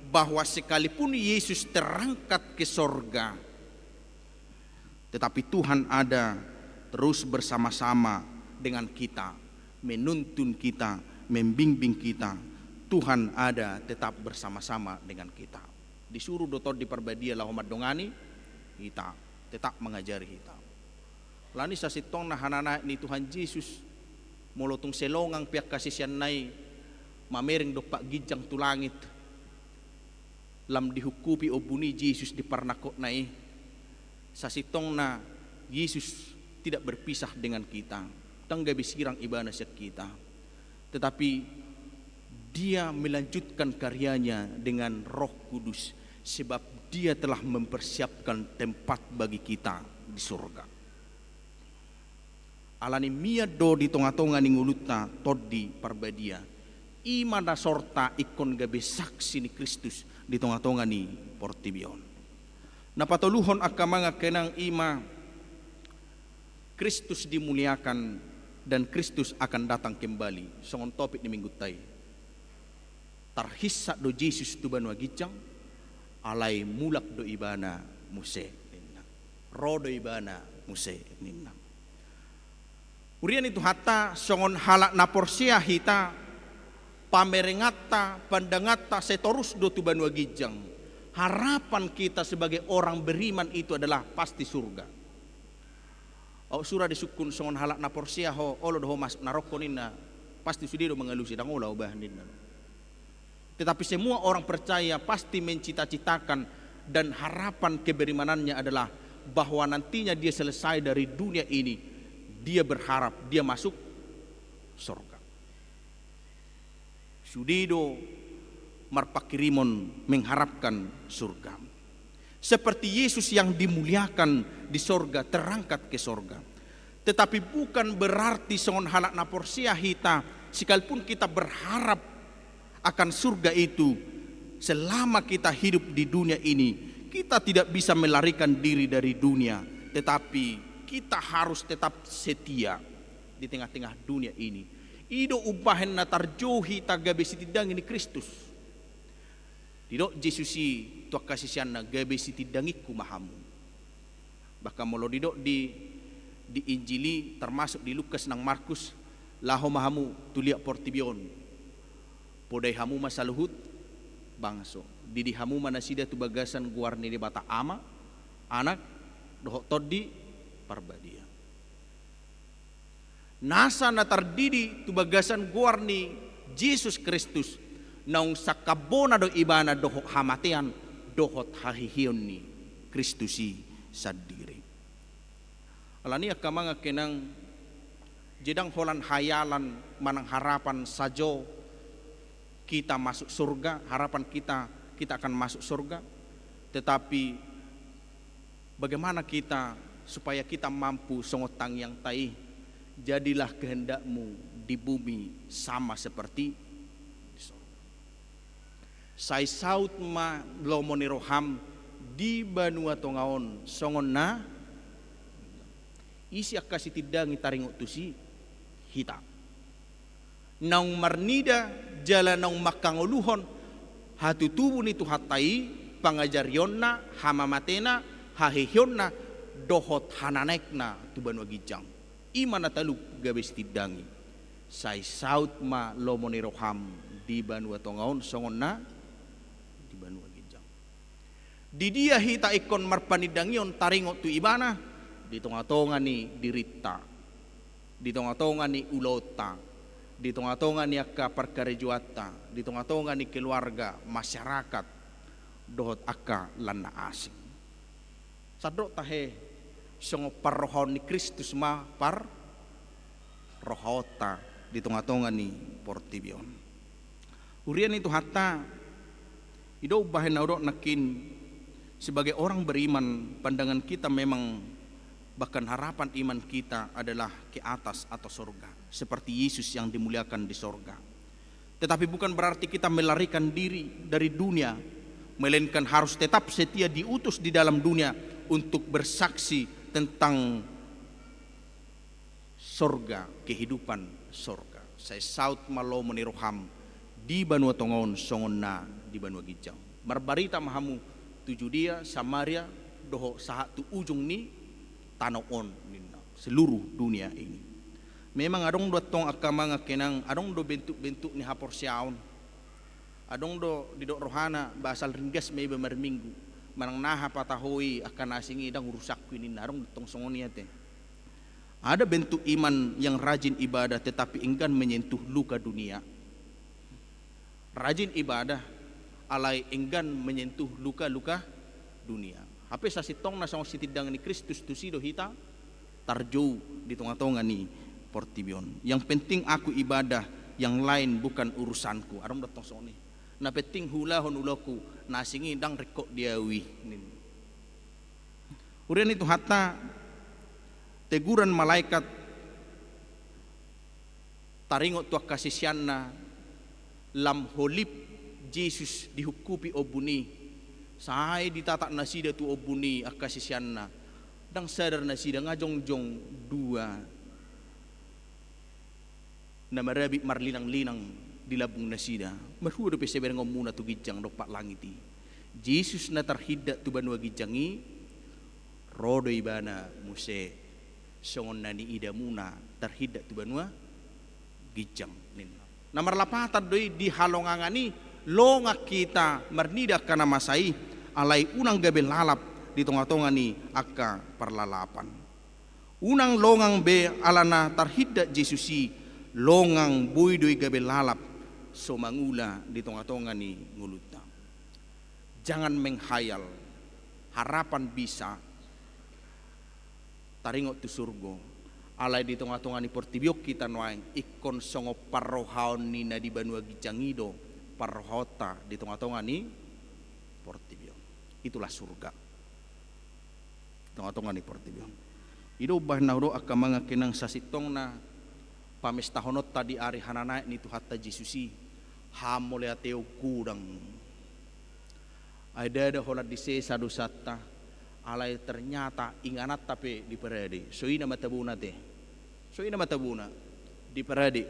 bahwa sekalipun Yesus terangkat ke sorga, tetapi Tuhan ada terus bersama-sama dengan kita, menuntun kita, membimbing kita. Tuhan ada tetap bersama-sama dengan kita. Disuruh do Tondi Parbadia laho mandongani hita, tetap mengajari hita. Alani sasintongna hananaek ni Tuhan Jesus, molo tung sai longang pe angka siseanna i mamereng dompak ginjang tu langit, lam dihungkupi ombun i Jesus di parnangkokna i, sasintongna Jesus tidak berpisah dengan kita. Ndang gabe sirang ibana sian hita. Tetapi Dia melanjutkan karyanya dengan Roh Kudus, sebab Dia telah mempersiapkan tempat bagi kita di surga. Alani mian do di tonga-tonga ni ngolunta Tondi Parbadia, i ma dasorta ingkon gabe saksi ni Kristus di tonga-tonga ni portibi on. Na patoluhon angka amang angka inang, i ma Kristus dimuliakan dan Kristus akan datang kembali, songon topik ni minggunta i. Tarhinsat do Jesus tu banua ginjang, alai mulak do Ibana muse ninna. Ro do Ibana muse ninna. Huria ni Tuhanta, songon halak na porsea hita, pamerenganta, pandanganta sai torus do tu banua ginjang. Harapan kita sebagai orang beriman itu adalah pasti surga. Aut sura disungkun songon halak na porsea ho, olo do ho masuk naroko ninna, pasti sude do mangalusi, ndang olo au bah ninna. Tetapi semua orang percaya pasti mencita-citakan dan harapan keberimanannya adalah bahwa nantinya dia selesai dari dunia ini, dia berharap, dia masuk sorga. Sude do marpanghirimon mengharapkan surga. Seperti Yesus yang dimuliakan di sorga, terangkat ke sorga. Tetapi bukan berarti songon halak na porsea hita, sekalipun kita berharap akan surga itu, selama kita hidup di dunia ini, kita tidak bisa melarikan diri dari dunia, tetapi kita harus tetap setia di tengah-tengah dunia ini. I do umbahen na tarjou hita gabe sitindangi ni Kristus. Didok Jesus i tu angka siseanna, gabe sitindangingku ma hamu. Bahkan molo didok di, di Injil i, termasuk di Lukas nang Markus, laho ma hamu tu liat portibi on, podai hamu ma saluhut bangso, didi hamu ma nasida tu bagasan goar ni Debata Ama, Anak, dohot Tondi Parbadia. Nasa na tardidi tu bagasan goar ni Jesus Kristus, naung sangkambona do ibana dohot hamatean, dohot haheheon ni Kristus i sandiri. Alani i angka amang angka inang, je ndang holan hayalan manang harapan sajo kita masuk surga, harapan kita, kita akan masuk surga, tetapi bagaimana kita supaya kita mampu songon tangiangta i, jadilah kehendak-Mu di bumi sama seperti di sorga. Sai saut ma lomo ni roham di banua tonga on songon na. Ise angka sitindangi taringot tusi? Hita. Naung marnida jala naung manghangoluhon hatutubu ni Tuhanta i, pangajarionna, hamamatena, haheheonna, dohot hananaekna tu banua ginjang. I ma na talup gabe sitindangi. Sai saut ma lomo ni roham di banua tonga on songon na di banua ginjang. Di dia hita ingkon marpanindangion taringot tu Ibana? Di tonga-tonga ni dirinta, di tonga-tonga ni ulaonta, di tonga-tonga ni angka parkarejoanta, di tonga-tonga ni keluarga, masyarakat, dohot angka lan na asing. Sandok tahe, songon parrohaon ni Kristus ma parrohaonta di tonga-tonga ni portibi on. Huria ni Tuhanta, i do umbahen na hudok nangkin, sebagai orang beriman, pandangan kita memang, bahkan harapan iman kita adalah ke atas atau sorga, seperti Yesus yang dimuliakan di sorga. Tetapi bukan berarti kita melarikan diri dari dunia, melainkan harus tetap setia diutus di dalam dunia untuk bersaksi tentang sorga, kehidupan sorga. Sai saut ma lomo ni roham di banua tonga on songon na di banua ginjang. Marbarita ma hamu tu Judea, Samaria, dohot sahat tu ujung ni tano on, ninna, seluruh dunia ini. Memang adong do antong angka amang angka inang, adong do bentuk-bentuk ni haporseaon. Adong do didok rohana, ba asal ringgas ma iba marminggu, manang naha patahoi angka na asing i, ndang urusanku i, ninna, adong do antong songon i ate. Ada bentuk iman yang rajin ibadah tetapi enggan menyentuh luka dunia. Rajin ibadah, alai enggan menyentuh luka-luka dunia. Hape sasintongna songon sitindangi ni Kristus tusi do hita tarjou di tonga-tonga ni portibi on. Yang penting aku ibadah, yang lain bukan urusanku. Adong do antong songon i. Na penting huulahon ulaonku, na asing i ndang ringkot di ahu i, ninna. Huria ni Tuhanta, teguran malaikat taringot tu angka siseanna, lam holip Jesus dihungkupi ombun i, sai ditatap nasida tu ombun i angka siseanna, ndang sadar nasida, nga jongjong dua na marabit marlinang-linang di lambung nasida. Marhua dope siberengonmuna tu ginjang dompak langit i? Jesus na tarhindat tu banua ginjang i, ro do ibana muse songon na niidamuna tarhindat tu banua ginjang, ninna. Na marlapatan do i di halongangan i, longang hita marnida angka na masa i, alai unang gabe lalap di tonga-tonga ni angka parlalapan. Unang longang be ala na tarhindat Jesus i, longang boi do i gabe lalap so mangula di tonga-tonga ni ngolunta. Jangan menghayal, harapan bisa, taringot tu surgo. Alai di tonga-tonga ni portibi on hita nuaeng, ingkon songon parrohaon ni na di banua ginjang i do parrohaonta di tonga-tonga ni portibi on. Itulah surga. Tonga-tonga ni portibi on. I do umbahen na hudok angka amang angka inang sasintongna pamestahononta di ari hananaek ni Tuhanta Jesus i, hamauliateon godang. Ai ndada holan disesa dosanta, alai ternyata ingananta pe diparade. So i nama tabona te. So i nama tabona. Diparade.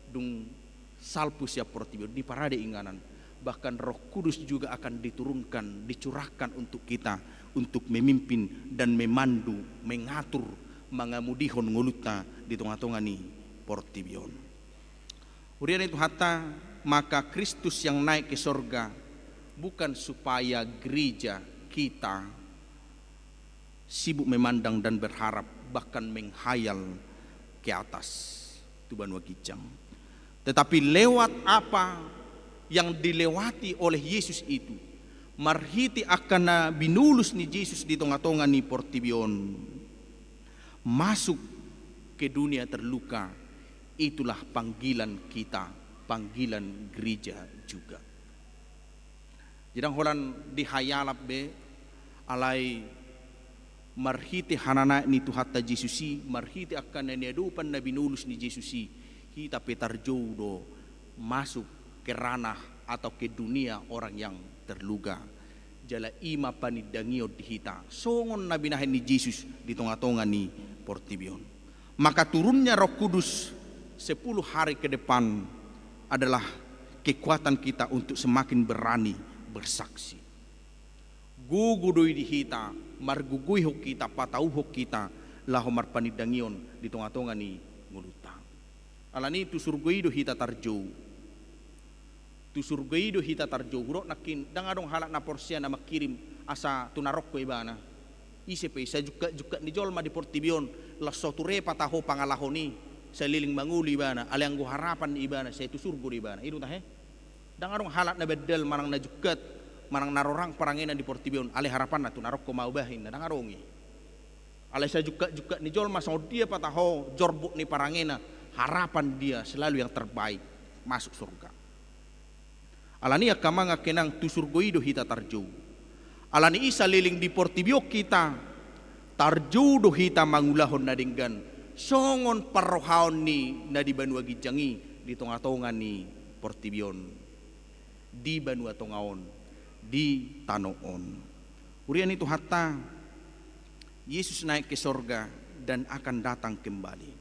Dung salpu sian portibi on, diparade inganan. Bahkan Roh Kudus juga akan diturunkan, dicurahkan untuk kita, untuk memimpin dan memandu, mengatur, mangamudihon ngolunta di tonga-tonga ni portibi on. Huria ni Tuhanta, maka Kristus yang naik ke sorga bukan supaya gereja kita sibuk memandang dan berharap, bahkan menghayal ke atas, tu banua ginjang. Tetapi lewat apa yang dilewati oleh Yesus itu, marhite angka na binolus ni Jesus di tonga-tonga ni portibi on, masuk ke dunia terluka, itulah panggilan kita, panggilan gereja juga. Jadi ndang holan dihayalap be, alai marhite hananaek ni Tuhanta Jesus i, marhite angka na niadopan na binolus ni Jesus i, hita pe tarjou do masuk ke ranah atau ke dunia orang yang terluka. Jala i ma panindangion di hita, songon na binahen ni Jesus di tonga-tonga ni portibi on. Maka turunnya Roh Kudus sepuluh hari ke depan adalah kekuatan kita untuk semakin berani bersaksi. Gogo do i di hita, margogoihon hita, patauhon hita, laho marpanindangion di tonga-tonga ni ngolunta. Alani i tu surgo i do hita tarjou. Tu surgo i do hita tarjou. Hudok nangkin, ndang adong halak na porsea na mangkirim asa tunarongko ibana. Ise pe, sajungkat-jungkat ni jolma di portibi on, laos so ture pataho pangalahon i, saleleng mangolu ibana, alai anggo harapan ni ibana, sai tu surgo do ibana. I do tahe? Ndang adong halak na bandal manang na jungkat, manang na rorang parangena di portibi on, alai harapanna tunarongko ma au bahen, na ndang adong i. Alai sajungkat-jungkat ni jolma songon dia pataho jorbut ni parangena, harapan dia selalu yang terbaik, masuk surga. Alani i angka amang angka inang, tu surgo i do hita tarjou. Alani i saleleng di portibi on hita, tarjou do hita mangulahon na denggan, songon parrohaon ni na di banua ginjang i, di tonga-tonga ni portibi on, di banua tonga on, di tano on. Huria ni Tuhanta, Yesus naik ke sorga dan akan datang kembali.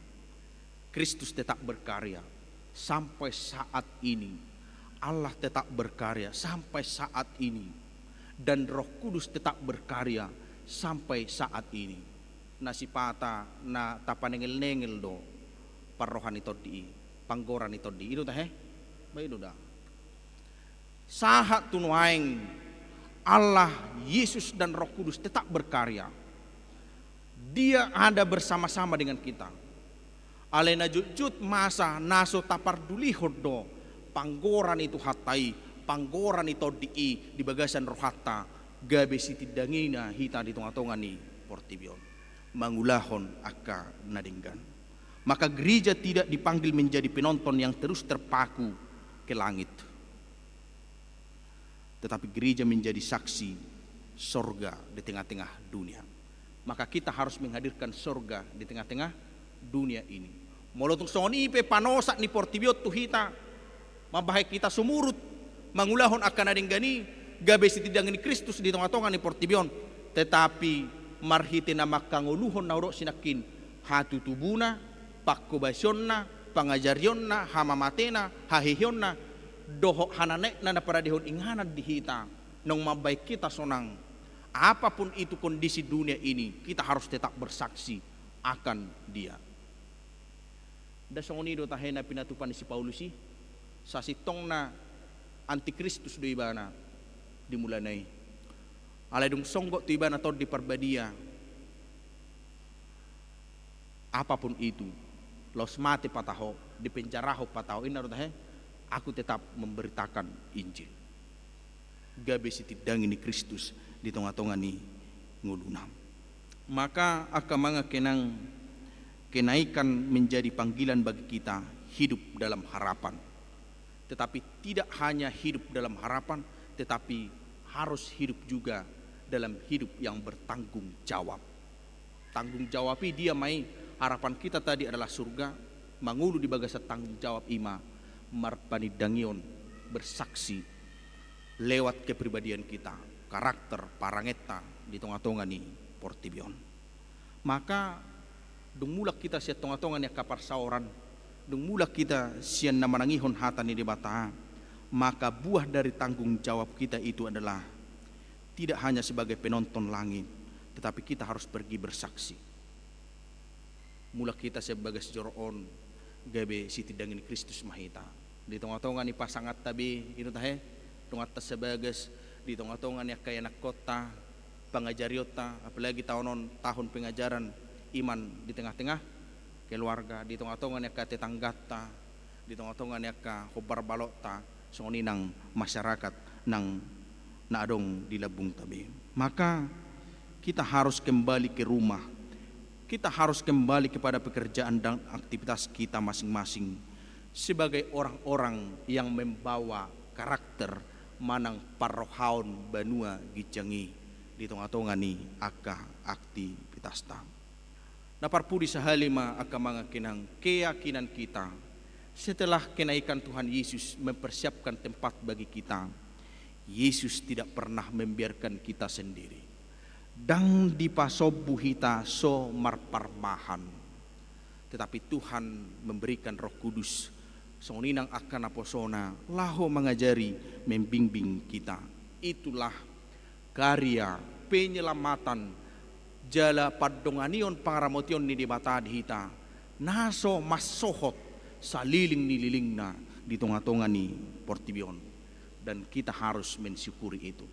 Kristus tetap berkarya sampai saat ini. Allah tetap berkarya sampai saat ini. Dan Roh Kudus tetap berkarya sampai saat ini. Na sipata na tapanengel-nengel do parroha ni tondi i, panggora ni tondi i. I do tahe? Ba i do da. Sahat tu nuaeng, Allah, Yesus, dan Roh Kudus tetap berkarya. Dia ada bersama-sama dengan kita. Alai na jotjot masa na so tapardulihon do panggora ni Tuhanta i, panggora ni tondi i di bagasan rohanta, gabe sitindangina hita di tonga-tonga ni portibi on, mangulahon angka na denggan. Maka gereja tidak dipanggil menjadi penonton yang terus terpaku ke langit, tetapi gereja menjadi saksi sorga di tengah-tengah dunia. Maka kita harus menghadirkan sorga di tengah-tengah dunia ini. Molo tung songon i pe panosat ni portibi on tu hita, mambahen hita sumurut mangulahon angka na denggan i, gabe sitindangi ni Kristus di tonga-tonga ni portibi on, tetapi marhite na mangkangoluhon na hudok sinangkin, hatutubuna, pangkobasionna, pangajarionna, hamamatena, haheheonna, dohot hananaekna na paradehon inganan di hita, naung mambahen hita sonang. Apapun itu kondisi dunia ini, kita harus tetap bersaksi akan Dia. Nda songon i do tahe na pinatupa ni si Paulus i, sasintongna antikristus do ibana di mulana i. Alai dung songgot tu ibana Tondi Parbadia, apapun itu, laos mate pataho, dipenjarahon pataho, inna do tahe, aku tetap memberitakan Injil. Gabe sitindangi ni Kristus di tonga-tonga ni ngoluna. Maka angka amang inang, kenaikan menjadi panggilan bagi kita hidup dalam harapan. Tetapi tidak hanya hidup dalam harapan, tetapi harus hidup juga dalam hidup yang bertanggung jawab. Tanggung jawab i dia ma i? Harapan kita tadi adalah surga, mangolu di bagasan tanggung jawab i ma marpanindangion, bersaksi lewat kepribadian kita, karakter, parangenta di tonga-tonga ni portibi on. Maka dung mulak kita sian tonga-tonga ni angka parsaoran, dung mulak kita sian na manangihon hata ni Debata, maka buah dari tanggung jawab kita itu adalah tidak hanya sebagai penonton langit, tetapi kita harus pergi bersaksi. Mulak hita sian bagas joro on gabe sitindangi ni Kristus ma hita. Di tonga-tonga ni pasanganta be, i do tahe, donganta sabagas, di tonga-tonga ni angka ianakkonta, pangajarionta, apalagi taon on tahun pengajaran iman di tengah-tengah keluarga, di tonga-tonga ni angka tetangganta, di tonga-tonga ni angka hombar balokta, songon i nang masyarakat nang na adong di lambungta be. Maka kita harus kembali ke rumah. Kita harus kembali kepada pekerjaan dan aktivitas kita masing-masing sebagai orang-orang yang membawa karakter manang parrohaon banua ginjang i di tonga-tonga ni angka aktivitasta. Na parpudi sahali ma angka amang inang, keyakinan kita, setelah kenaikan Tuhan Yesus mempersiapkan tempat bagi kita, Yesus tidak pernah membiarkan kita sendiri. Ndang dipasombu hita so marparmahan. Tetapi Tuhan memberikan Roh Kudus, songon i nang angka naposona, laho mangajari, membimbing kita. Itulah karya penyelamatan jala pandonganion, pangaramotion ni Debata di hita, na so mansohot saliling ni lilingna di tonga-tonga ni portibi on. Dan kita harus mensyukuri itu.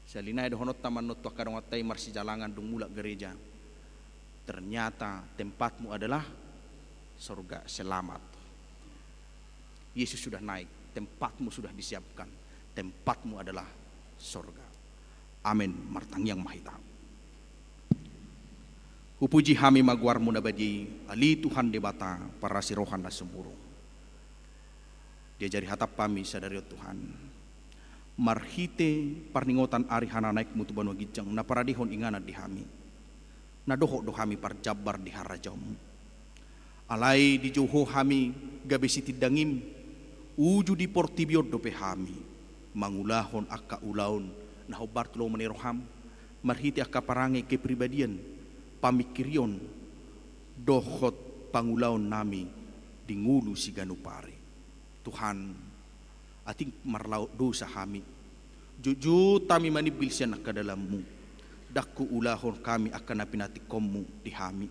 Sahali nai dohononta mannon tu angka donganta i marsijalangan dung mulak gereja, ternyata tempatmu adalah sorga, selamat. Yesus sudah naik, tempatmu sudah disiapkan, tempatmu adalah sorga. Amen. Martangiang ma hita. Hupuji hami ma goarmu na badia i, ale Tuhan Debata, parasi roha na sumurung. Diajari hatam hami sadari on Tuhan, marhite parningotan ari hananaekmu tu banua ginjang na paradehon inganan di hami, na dohot do hami parjambar di harajaonmu. Alai dijou ho hami gabe sitindangim, uju di portibi on dope hami mangulahon angka ulaon na hombar tu lomo ni roham, marhite angka parange kepribadian, pamingkirion, dohot pangulaonnami di ngolu siganup ari. Tuhan, atik marlaok dosa hami, jotjot hami manimbil sian angka dalanmu, ndang huulahon hami angka na pinatikkonmu di hami.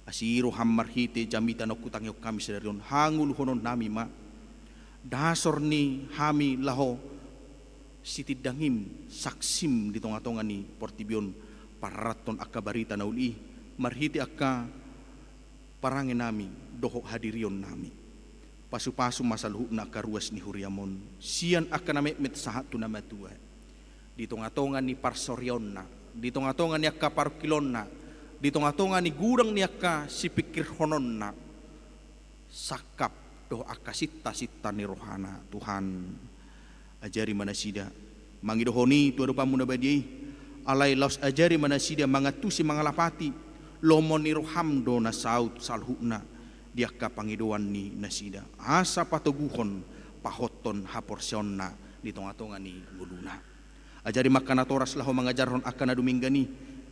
Asi roham marhite jamita na hutangihon hami sadari on, hangoluhononnami ma dasor ni hami laho sitindangim, saksim di tonga-tonga ni portibi on, pararathon angka barita na uli i, marhite angka parangenami dohot hadirionnami. Pasu-pasu ma saluhutna angka ruas ni huriam on, sian angka na metmet sahat tu na matua. Di tonga-tonga ni parsorionna, di tonga-tonga ni angka parungkilonna, di tonga-tonga ni gudang ni angka sipingkirhononna, sangkap dohot angka sinta-sinta ni rohana, Tuhan. Ajari ma nasida mangidohon i tu adopanmu na badia i, alai laos ajari ma nasida mangantusi, mangalapati, lomo ni roham do na saut saluhutna di angka pangidoan ni nasida, asa patoguhon, pahothon haporseaonna di tonga-tonga ni ngoluna. Ajari ma angka natoras laho mangajarhon angka na dumenggan i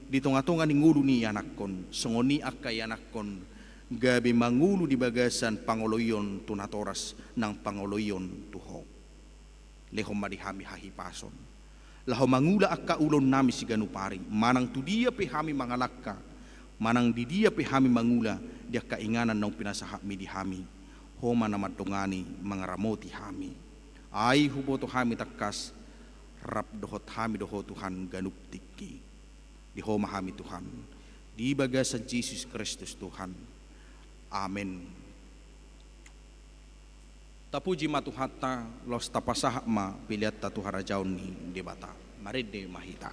di tonga-tonga ni ngolu ni ianakhon, songon i angka ianakhon gabe mangolu di bagasan pangoloion tu natoras nang pangoloion tu Ho. Lehon ma di hami hahipason laho mangula angka ulaonnami siganup ari, manang tu dia pe hami mangalangka, manang di dia pe hami mangula di angka inganan naung pinasahatmi di hami. Ho ma na mandongani, mangaramoti hami. Ai huboto hami tangkas, rap dohot hami do Ho Tuhan ganup tingki. Di Ho ma hami Tuhan, di bagasan Jesus Kristus Tuhan. Amen. Tapuji ma Tuhanta, laos tapasahat ma peleanta tu harajaon ni Debata. Marende ma hita.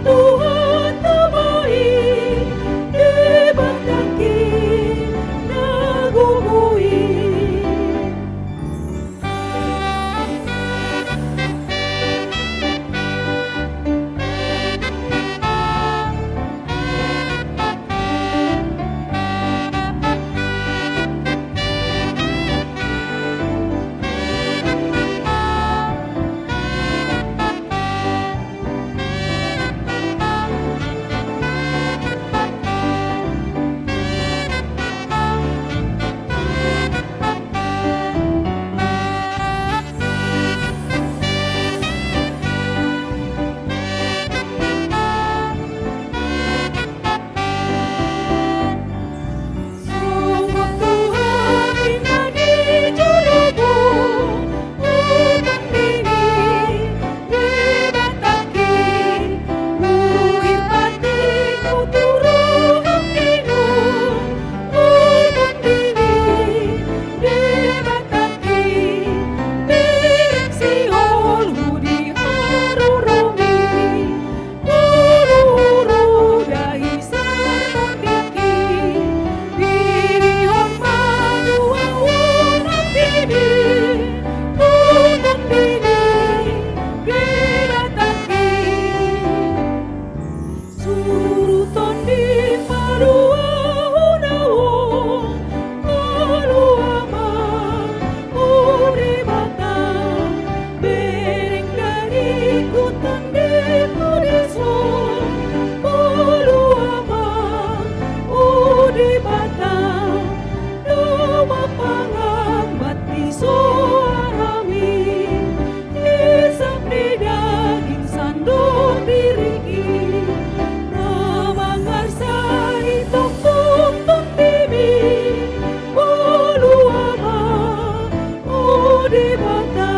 Tuhanta ma i, Debatangki na gogo i. Suru tondi paluahon ahu, palua ma, o Debata, bereng dagingku tondi tu dison, palua ma, o Debata, na mampangambat di soarami. Isap ni daging sandok diringki, na mangarsai tongtong tondimi, palua ma, o Debata.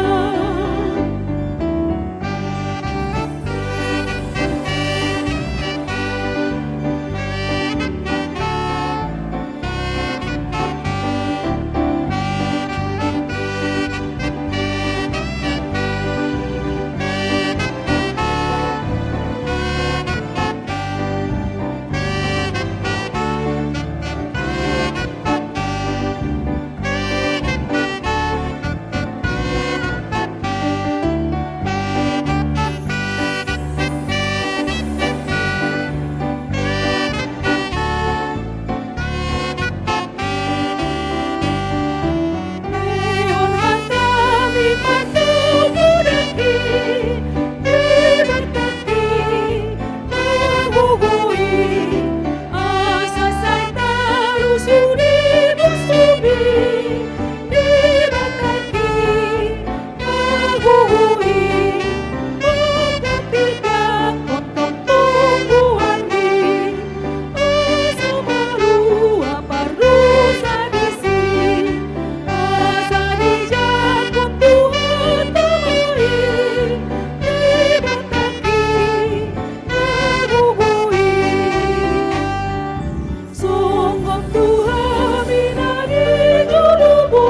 Songgop tu hami na di jolomu,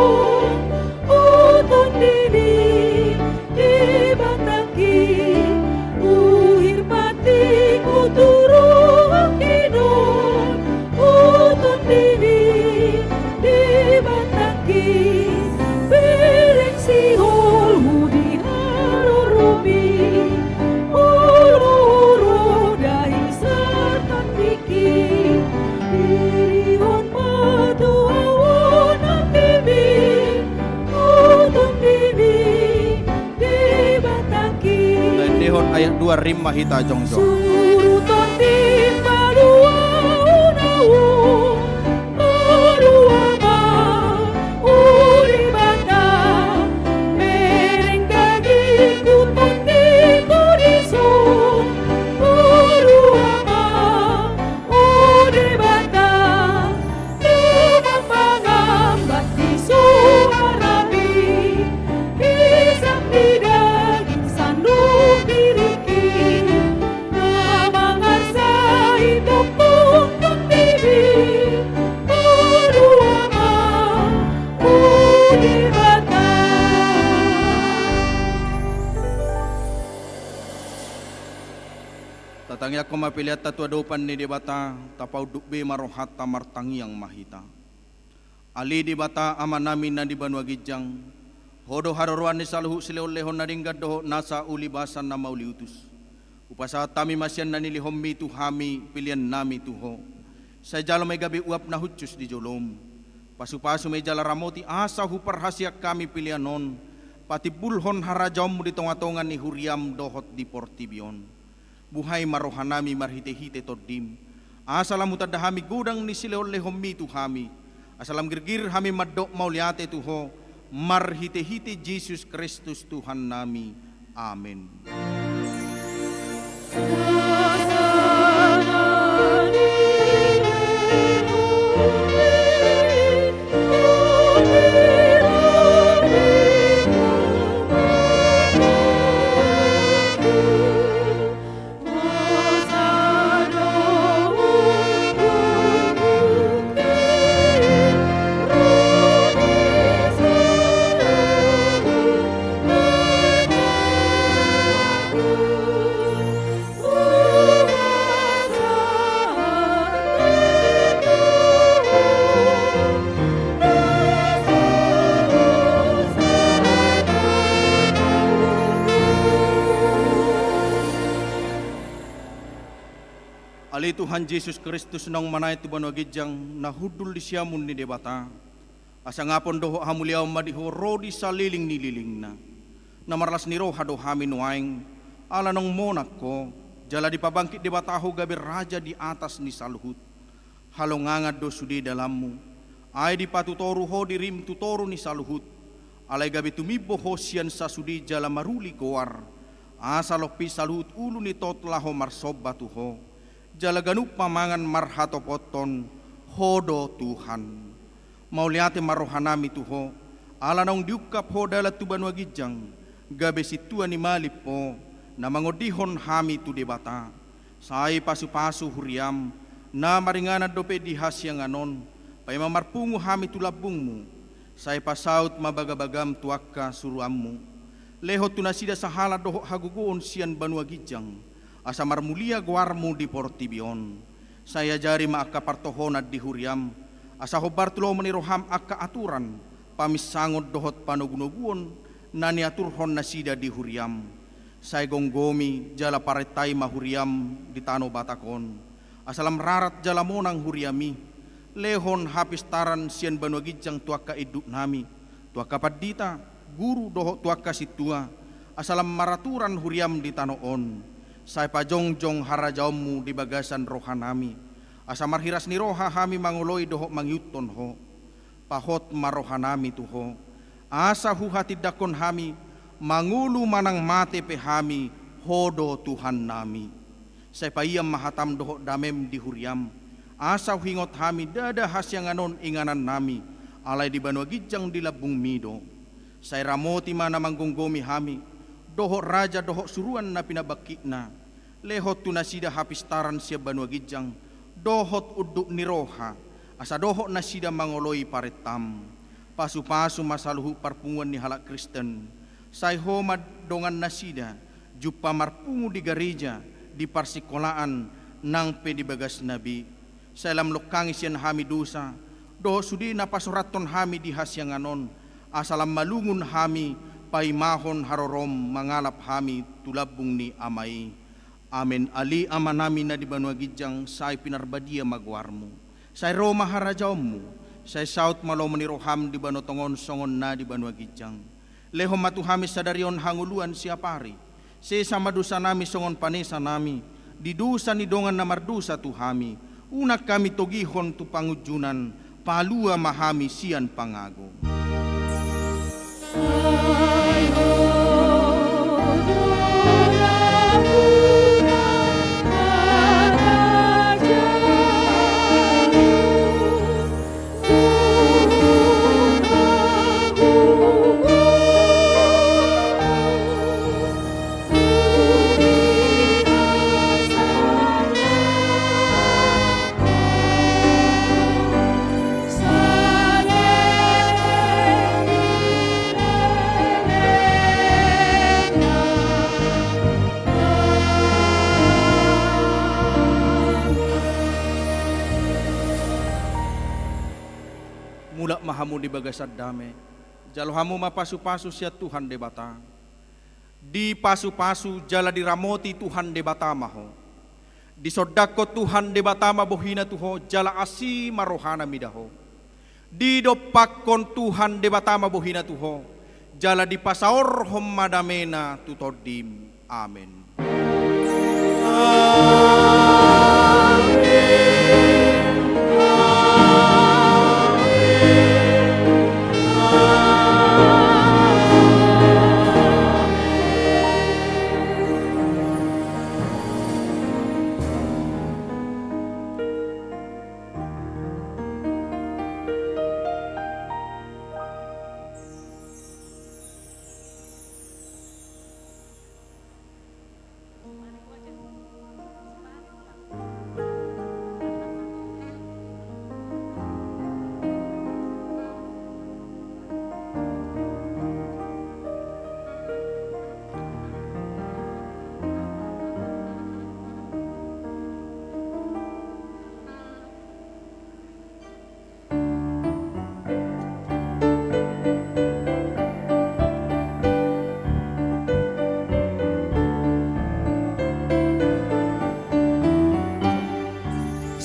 o Tondini Debatangki, uhir patikku tu rohangki do, o Tondini Debatangki, bereng sihol hu di haroromi, olo hu ro dahi sartandingki, dirihon ma tu ahu on nangkimi, o Tondini Debatangki. Taendehon ayat dua, rim ma hita jongjong. Suru tondi paluahon ahu, palua ma, o Debata, bereng dagingku tondi tu dison, palua ma, o Debata, na mampangambat di soarami, isap ni daging sandok diringki, na Angka ma peleanta tu adopan ni Debata, tapaunduk be ma rohanta, martangiang ma hita. Ale Debata Amanami na di banua ginjang, Ho do haroroan ni saluhut silehonlehon na denggan dohot nasa ulibasan na mauliutus. Hupasahat hami ma sian na nilehonMi tu hami peleannami tu Ho. Sai jalo ma i gabe uap na hushus di joloM. Pasupasu ma i jala ramoti asa huparhaseang hami pelean on patimbulhon harajaonMu di tongatonga ni huriaM dohot di portibi on. Buhai ma rohanami marhitehite TondiM, asa lam hutanda hami godang ni silehonlehonMi tu hami, asa lam girgir hami mandok mauliate tu Ho, marhitehite Jesus Kristus Tuhannami. Amen. Ale Tuhan Jesus Kristus, naung manaek tu banua ginjang, na hundul di siamun ni Debata, hasangapon dohot hamuliaon ma di Ho ro di saleleng ni lelengna. Na marlas ni roha do hami nuaeng, ala naung monang Ho, jala dipabangkit Debata Ho gabe Raja di atas ni saluhut. Halongangan do sude dalanMu, ai dipatutoru Ho dirim tu toru ni saluhut. Alai gabe tumimbo Ho sian sasude jala maruli goar, asa lompi saluhut ulu ni tot laho marsomba tu Ho, jala ganup pamangan marhatopothon Ho do Tuhan. Mauliate ma rohanami tu Ho, ala naung diungkap Ho dalan tu banua ginjang, gabe sintua ni malim Ho, na mangondihon hami tu Debata. Sai pasupasu huriaM, na maringanan dope di hasiangan on, paima marpungu hami tu lambungMu. Sai pasaut ma bagabagaM tu angka suruanMu. Lehon tu nasida sahalak dohot hagogoon sian banua ginjang, asa marmulia goarMu di portibi on. Sai ajari ma angka partohonan di huriaM, asa hombar tu lomo ni rohaM angka aturan, paminsangon dohot panogunoguon na niaturhon nasida di huriaM. Sai gomgomi jala parentai ma huriaM di tano Batak on, asa lam rarat jala monang huriaMi. Lehon hapistaran sian banua ginjang tu angka induknami, tu angka pandita, guru dohot tu angka sintua, asa lam maraturan huriaM di tano on. Sai pajongjong harajaonMu di bagasan rohanami, asa marhiras ni roha hami mangoloi dohot mangihuthon Ho. Pahot ma rohanami tu Ho, asa huhatindangkon hami, mangolu manang mate pe hami, Ho do Tuhannami. Sai paian ma hataM dohot dameM di huriaM, asa huingot hami ndada hasiangan on inganannami, alai di banua ginjang di lambungMi do. Sai ramoti ma na manggomgomi hami, dohot raja dohot suruan na pinabangkitna. Lehon tu nasida hapistaran sian banua ginjang, dohot unduk ni roha, asa dohot nasida mangoloi parentaM. Pasupasu ma saluhut parpunguan ni halak Kristen, sai Ho ma dongan nasida, jumpa marpungu di gareja, di parsingkolaan, nang pe di bagas na be. Sai lam longkangi sian hami dosa, dohot sude na pasorathon hami di hasiangan on, asa lam malungun hami, paimahon haroroM mangalap hami tu lambung ni Ama i. Amen. Ale Amanami na di banua ginjang, sai pinarbadia ma goarMu. Sai ro ma harajaonMu, sai saut ma lomo ni rohaM di banua tonga on songon na di banua ginjang. Lehon ma tu hami sadari on hangoluan siapari. Sesa ma dosanami songon panesanami di dosa ni dongan na mardosa tu hami. Unang hami togihon tu pangunjunan, palua ma hami sian pangago. ma hamu di bagasan dame. Jalo hamu ma pasupasu sian Tuhan Debata. Dipasupasu jala diramoti Tuhan Debata ma ho. Disondangkon Tuhan Debata ma bohina tu ho jala asi ma rohana mida ho. Didompakkon Tuhan Debata ma bohina tu ho jala dipasaorhon ma damena tu tondim. Amen.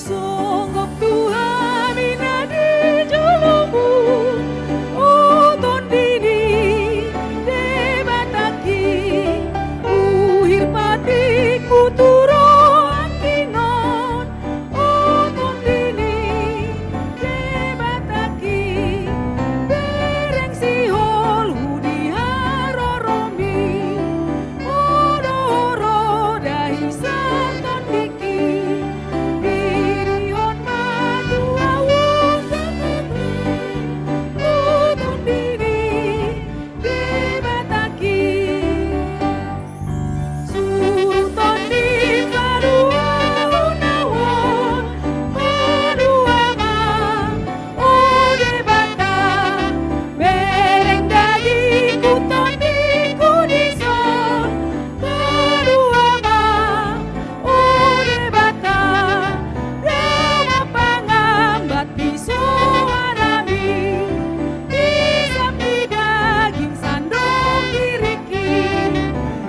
Songgop tu hami na di jolomu, o Tondi ni Debatangki, uhir patikku tu rohangki non, o Tondi ni Debatangki, bereng sihol hu di haroromi, o do ro dahi satondingki, birihon ma tu ahu tete, o Tondi ni Debatangki. Suruton ni paduahon, palua ma, o Debata, bereng dagingku tondingku dison, palua ma, o Debata, dao ma pangambat di soarami, isap ni daging sandok diringki,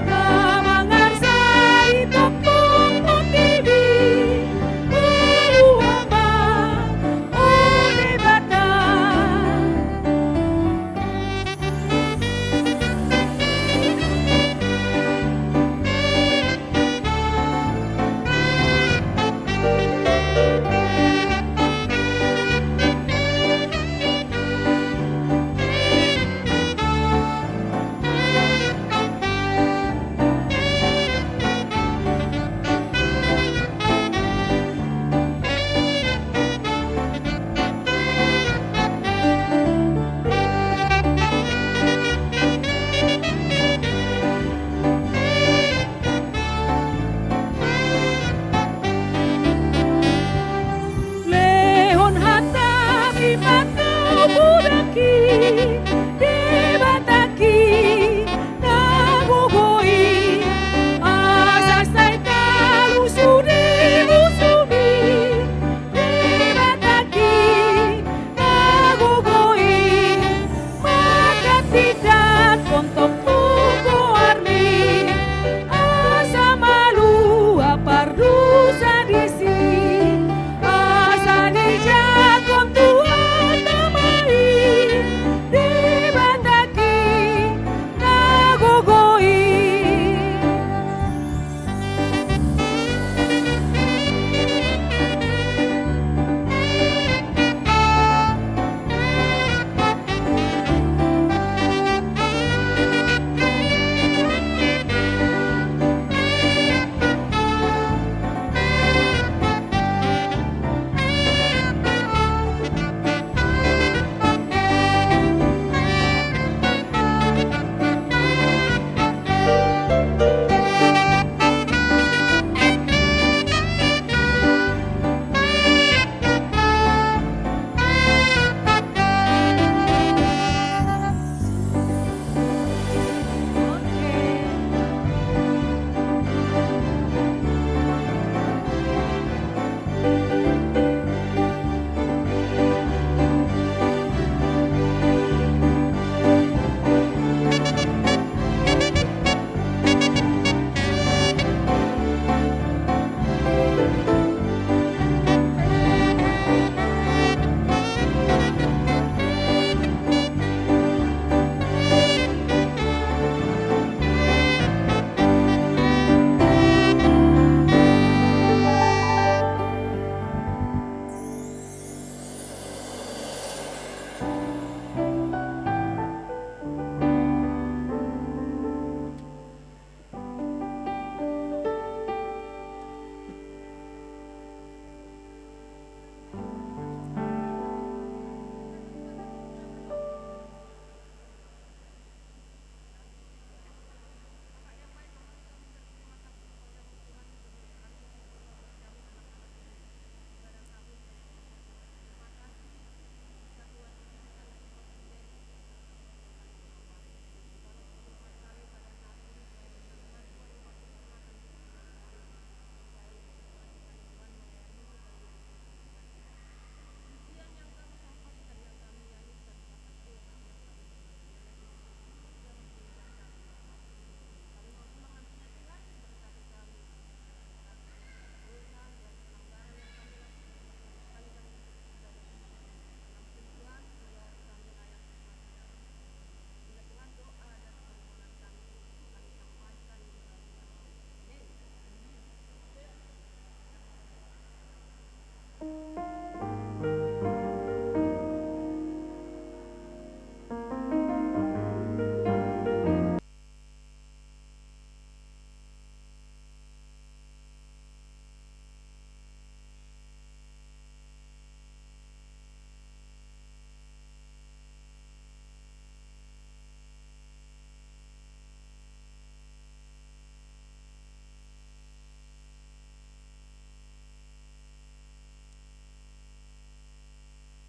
na mangarsai tongtong tondimi, palua ma, o Debata. Lehon hataMi ma tu pudangki, Debatangki na gogo i, asa sai talu sude musuMi, Debatangki na gogo i, manghatindanghon tongtong goarMi, asa malua pardosa di